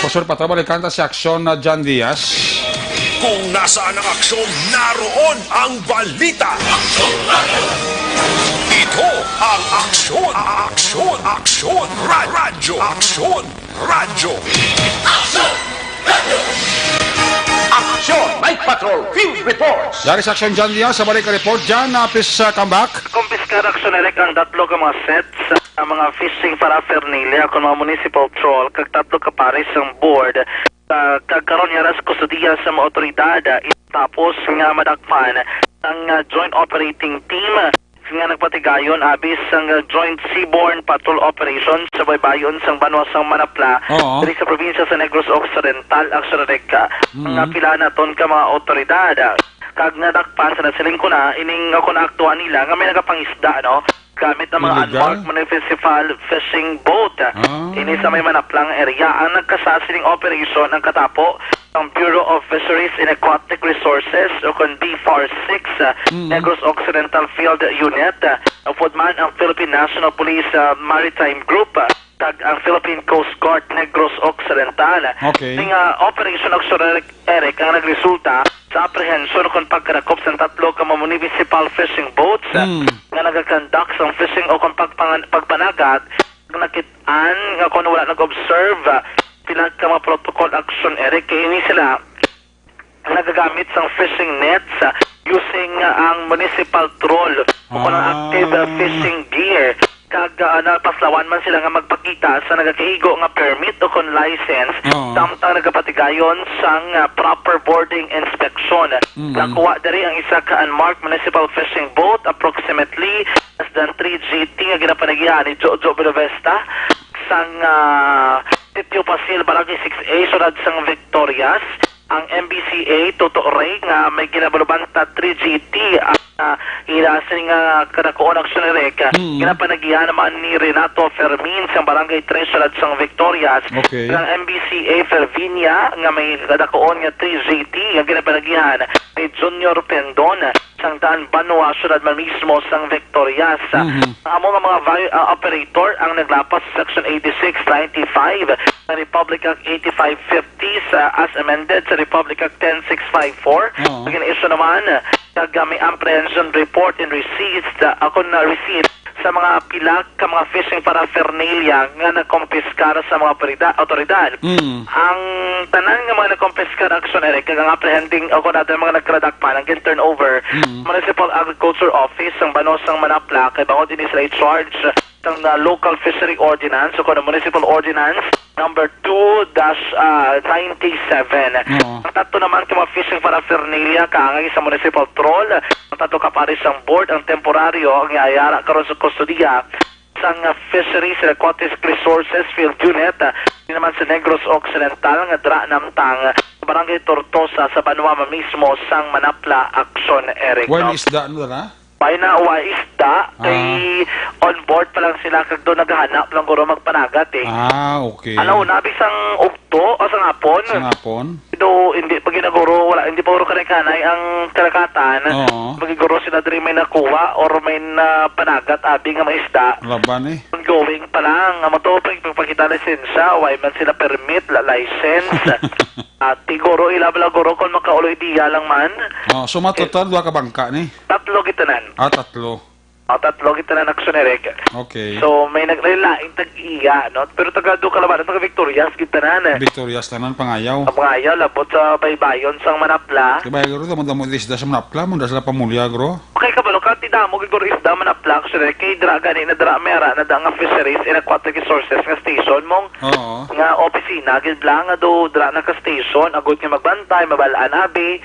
Pastor Patrol, balikan ta si Aksyon na John Diaz. Kung nasaan ang aksyon, naroon ang balita. Ito ang Aksyon, Aksyon, Aksyon, Ra-, Radyo, Aksyon, Radyo. Aksyon! Aksyon! Night Patrol! Field Reports! Dari sa Aksyon, John Diaz, sa balik report. John, uh, please, uh, come back. Kumpiskar, Aksyon Eric, ang tatlo ka mga sets sa mga fishing paraphernalia kon mga municipal trawl kag tatlo ka pares sang board, uh, kag karon yara sa kustodiya sa mga otoridad, uh, tapos nga madakpan Ang, ah, Joint Operating Team nga nagpatigayon abi sang, ah, Joint Seaborne Patrol Operation sa baybayon sang banwa sang Manapla, Oo. diri sa probinsya sa Negros Occidental, aksyon na deka. Mm. Nga pila naton ka mga awtoridad, ah, kag nadakpan sa nasiling ko na ining, ah, kung aktuhan nila nga may nagapangisda, no? Gamit ang mga Illegal? Unmarked municipal fishing boat. Ah. Ini sa may Manaplang area ang nagkasasiling operation ang katapo ang Bureau of Fisheries and Aquatic Resources o kon B F A R six, ah, Mm. Negros Occidental Field Unit, ah, upod man ang Philippine National Police, ah, Maritime Group, ah, kag ang Philippine Coast Guard Negros Occidental. Okay. Ning, ah, operation, Aksyon Eric, Eric, ang nagresulta sa apprehension kon pagkadakop sang tatlo ka mga municipal fishing boats, ah, Mm. nga nagakandak sang fishing o kon pagpangan-, pagpanagat, nakit-an nga kon wala nag-observe, ah, pila ka mga protocol, Aksyon Eric, kay ini sila nagagamit sang fishing nets, ah, using, ah, ang municipal trawl o kon ang Ah. active, ah, fishing gear. Kag, ah, napaslawan man sila nga magpakita sa nagakaigo nga permit o kon license, Oo. samtang nagapatigayon sang, ah, proper boarding inspection. Mm. Nakuha diri ang isa ka unmarked municipal fishing boat, approximately less than three G T, nga ginapanagihan ni Jojo Bonavesta sang, ah, Sitio Pasil, Barangay six A, Siyudad sang Victorias. Ang M B C A, Toto Ray, nga may ginabaluban ta three G T, ang, ah, ila sini nga kadakuon, Aksyon Eric, ah, Mm. ginapanagihan naman ni Renato Fermin sang Barangay Tres, Siyudad sang Victorias. Okay. Ang M B C A Fervinia, nga may kadakuon nga three G T, nga ginapanagihan ni Junior Pendon sang Daan Banwa, Siyudad man mismo sang Victorias. Mhm. Ang amo nga mga vi-, ah, operator ang naglapas sa Section eighty-six ninety-five sa Republic Act eighty-five fifty sa as amended sa Republic Act ten six five four. Oo. Gina-issue naman, kag may apprehension report and receipt, ah, ako na receipt sa mga pila ka mga fishing paraphernalia nga nakumpiskar sa mga otorida-, otoridad. Mm. Ang tanan nga mga nakumpiskar, Aksyon Eric, kag ang apprehending o kung nato mga nagkradakpan ang gin-turnover, Mm. Municipal Agriculture Office sang Banosang Manapla, kay bangod ini sila i-charge sang, ah, Local Fishery Ordinance o kung Municipal Ordinance number two dash ninety-seven. Oo. Ang tatlo naman ka mga fishing paraphernalia kaangay sa municipal trawl, ang tatlo ka pares sang board ang temporaryo nga iyara karon sa kustodiya sang, ah, Fisheries and Aquatic Resources Field Unit, ah, di naman sa Negros Occidental nga dira namtang sa Barangay Tortosa sa banwa man mismo sang Manapla, Aksyon Eric. Wala isda, no, dara? May na wa isda, Ah. kay on board pa lang sila kag doon naghahanap lang guro magpanagat eh. Ah, okay. Alaw na, bisang ugto o sa ngapon. Sa ngapon? Do, hindi pa ginaguro, wala, hindi pa guro kanay-kanay ang karakatan. Oo. Magiguro sila diri may nakuha or may napanagat abi nga mga isda. Laban eh. Ongoing pa lang. Ang moto, pag pagpakita lisensya, way man sila permit, la license. At siguro, ila bala guro kung makaulo idea lang man. Oh, so matotal, duha ka bangka ni? Tatlo gitanan. Ah, tatlo. Oh, tatlo gitanan, Aksyon Eric. Okay. So, may nag-, may lain tag-iya, no? Pero taga do ka labanan, taga Victorias gitanan eh. Victorias tanan, pangayaw. Ang mga ayaw, labot sa baybayon sang Manapla. Kaya ba, guro, damo-damo isda sa Manapla, munda sila pamulya, guro. Okay, kabalo ka, ti damo gid guro isda Manapla, Aksyon Eric. Kay dra gani na dra, may ara na da nga Fisheries and Aquatic Resources nga station mong Oo. nga opisina, gid lang nga do, dra na ka station, agud nga magbantay, mabalaan abi,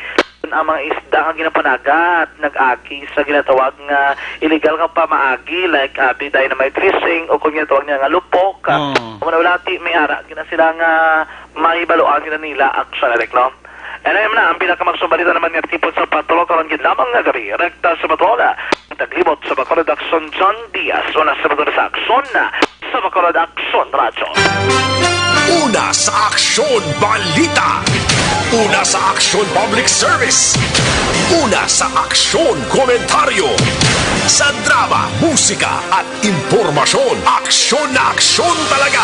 ang mga isda nga ginapanagat, nag-agi sa ginatawag nga illegal nga pamaagi, like, ah, abi dynamite fishing, o kung ginatawag niya nga lupok, ah, Oo. kung wala, wala, ti, may ara, gina sila nga may baluan gina nila, Aksyon Eric, no? And ayun na, ang pinakamagsubalita naman nga tipon sa patrol karon gid lamang nga gabi, rekta sa patrol, ang taglibot sa Bacolod Aksyon, John Diaz, una sa patrol sa Aksyon, sa Bacolod Aksyon Radyo. Una sa Aksyon Balita. Una sa Aksyon Public Service. Una sa Aksyon Komentaryo. Sa drama, musika at impormasyon, aksyon na aksyon talaga.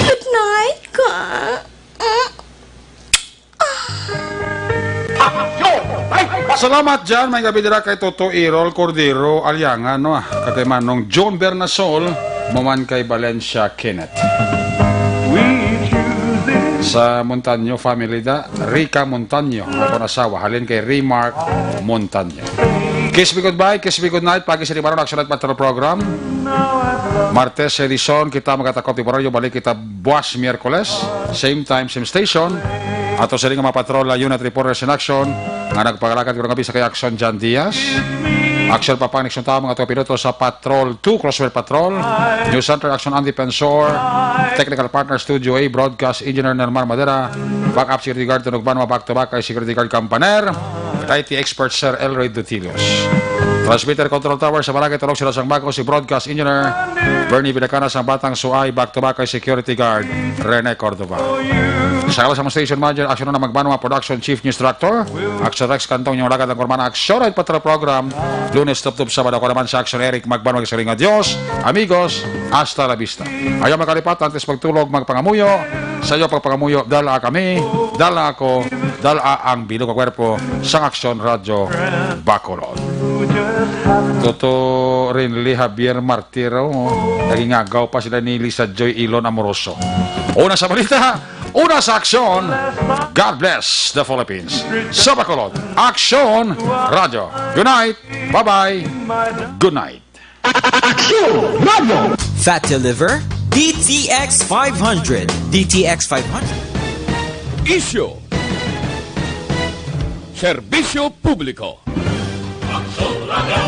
Good night, ka. Salamat dyan. May gabi dira kay Toto Errol Cordero Aliangan, no? Kag kay Manong John Bernasol, maman kay Valencia Kenneth. Sa Montaño family da, Rica Montaño, akon asawa, halin kay Remark Montaño. Kiss me goodbye, kiss me goodnight, pagi sa Rimaron Action at Patrol Program. Martes edition, kita magatakop di Barrio, balik kita buwas Miyerkules, same time, same station. Ato sa mga patrol, unit reporters in action. nga nagpangalakat karong gab-i sa kay Action John Diaz. Action Pampang, next tawo, mga tuwa minuto sa Patrol two, Crosswell Patrol. News Center, Action Andy Pensor. Technical partner, Studio A, broadcast engineer, Nermar Madera. Backup security guard, Tunog Banwa, back to back kay security guard Campaner. I T expert, Sir Elroy Dutilios. Transmitter control tower sa Barangay Tulog, Sila Sang Baco, si broadcast engineer, Bernie Vilacana, sang Batang Suay, back to back kay security guard, Rene Cordova. Sa kalas sa station manager, Action na Magbanwa, production chief, news director, Action Rex Cantong, yung lagat ang kurmana, Action ay Patrol Program, Lunes, Tuptup, Sabado, ako naman sa Action Eric Magbanwa, sa Ringa Dios, amigos, hasta la vista. Ayaw makalipatan, antes pagtulog, magpangamuyo, sa iyo pagpangamuyo, dala kami, dala ako, dala ang bilog nga kwerpo, sang Action Radyo Bacolod. Toto rin li Javier Martiro, naging agaw pa sila ni Lisa Joy Ilon Amoroso. Una sa balita, una sa aksyon. God bless the Philippines. Sa Bacolod, Aksyon Radyo. Good night. Bye-bye. Good night. Aksyon Radyo. Fatty liver? D T X five hundred. D T X five hundred. Isyu. Serbisyo publiko. Aksyon Radyo.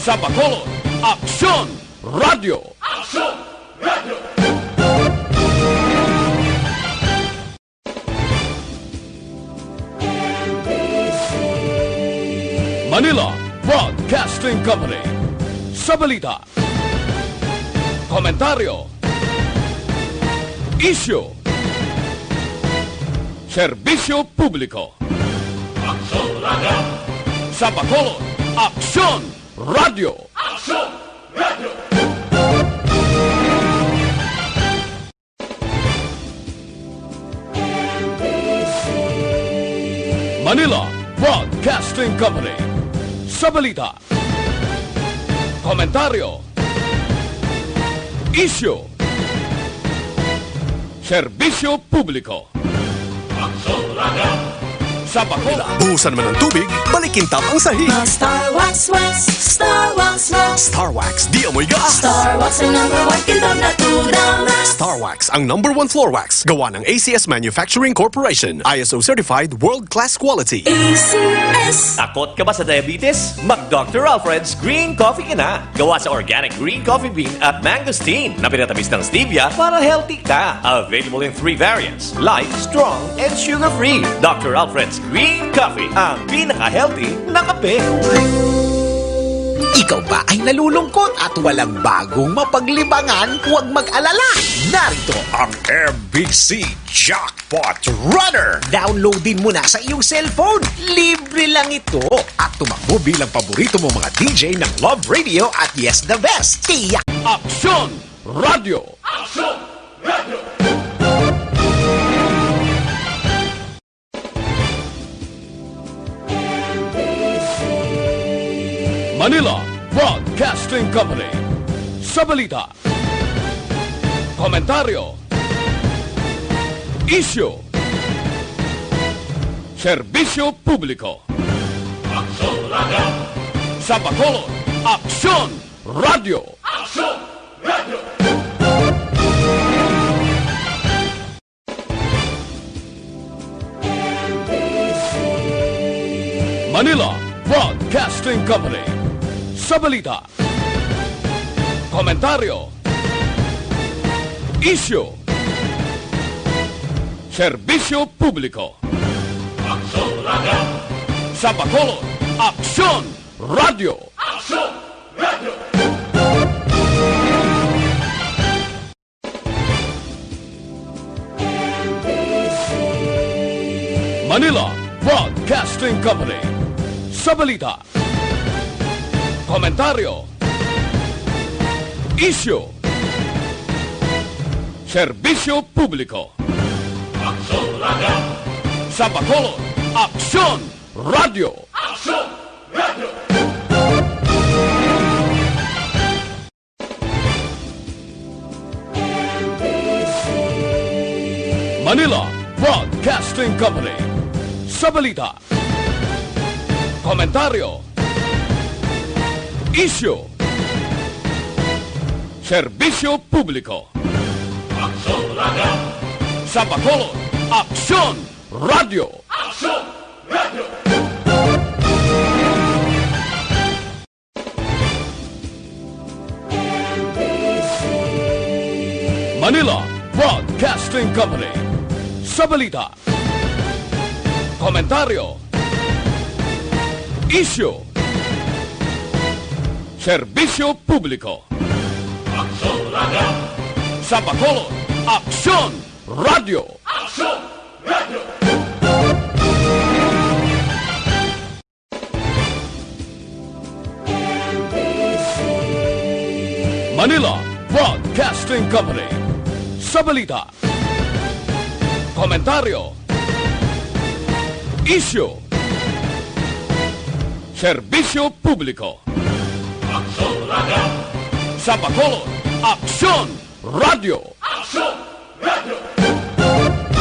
Sa Bacolod, Aksyon Radyo. Aksyon Radyo. Manila Broadcasting Company. Sa balita, komentaryo, isyu, serbisyo publiko. Aksyon Radyo. Sa Bacolod, Aksyon Radyo. Aksyon Radyo. Manila Broadcasting Company. Sa balita, komentaryo, isyu, serbisyo publiko. Aksyon Radyo. Sa Bacolod. Buhusan man ang tubig, balik kintab ang sahi. Mag Star Wax Wax, Star Wax Wax. Star Wax, di amoy gas. Star Wax ang number one kintab natural. Star Wax ang number one floor wax. Gawa ng A C S Manufacturing Corporation. I S O certified, world-class quality. A C S. Takot ka ba sa diabetes? Mag Doctor Alfred's Green Coffee ka na. Gawa sa organic green coffee bean at mangosteen na pinatamis ng stevia para healthy ka. Available in three variants, light, strong, and sugar-free. Doctor Alfred's Green Coffee, ang pinaka-healthy na kape. Ikaw ba ay nalulungkot at walang bagong mapaglibangan? Huwag mag-alala. Narito ang M B C Jackpot Runner. Downloadin mo na sa iyong cellphone. Libre lang ito. At tumakbo bilang paborito mo mga D J ng Love Radio at Yes the Best. Tiyak. Aksyon Radyo. Aksyon Radyo. Manila Broadcasting Company. Sa balita, komentaryo, isyu, serbisyo publiko. Aksyon Radyo. Sa Bacolod, Aksyon Radyo. Aksyon Radyo. Manila Broadcasting Company. Sa balita, komentaryo, isyu, serbisyo publiko. Aksyon Radyo. Sa Bacolod, Aksyon Radyo. Aksyon Radyo. Manila Broadcasting Company. Sa balita, komentaryo, isyu, serbisyo publiko. Aksyon Radyo. Sa Bacolod, Aksyon Radyo. Aksyon Radyo. Manila Broadcasting Company. Sa balita, komentaryo, isyu, serbisyo publiko. Aksyon Radyo. Sa Bacolod, Aksyon Radyo. Aksyon Radyo. Company. Sa balita, komentaryo, isyu, serbisyo publiko. Aksyon Radio! Sa Bacolod, Aksyon Radio! Aksyon Radio! Manila Broadcasting Company. Sa balita, komentaryo, isyu, serbisyo publiko. Aksyon Radio! Sa Bacolod, Aksyon Radio! Aksyon!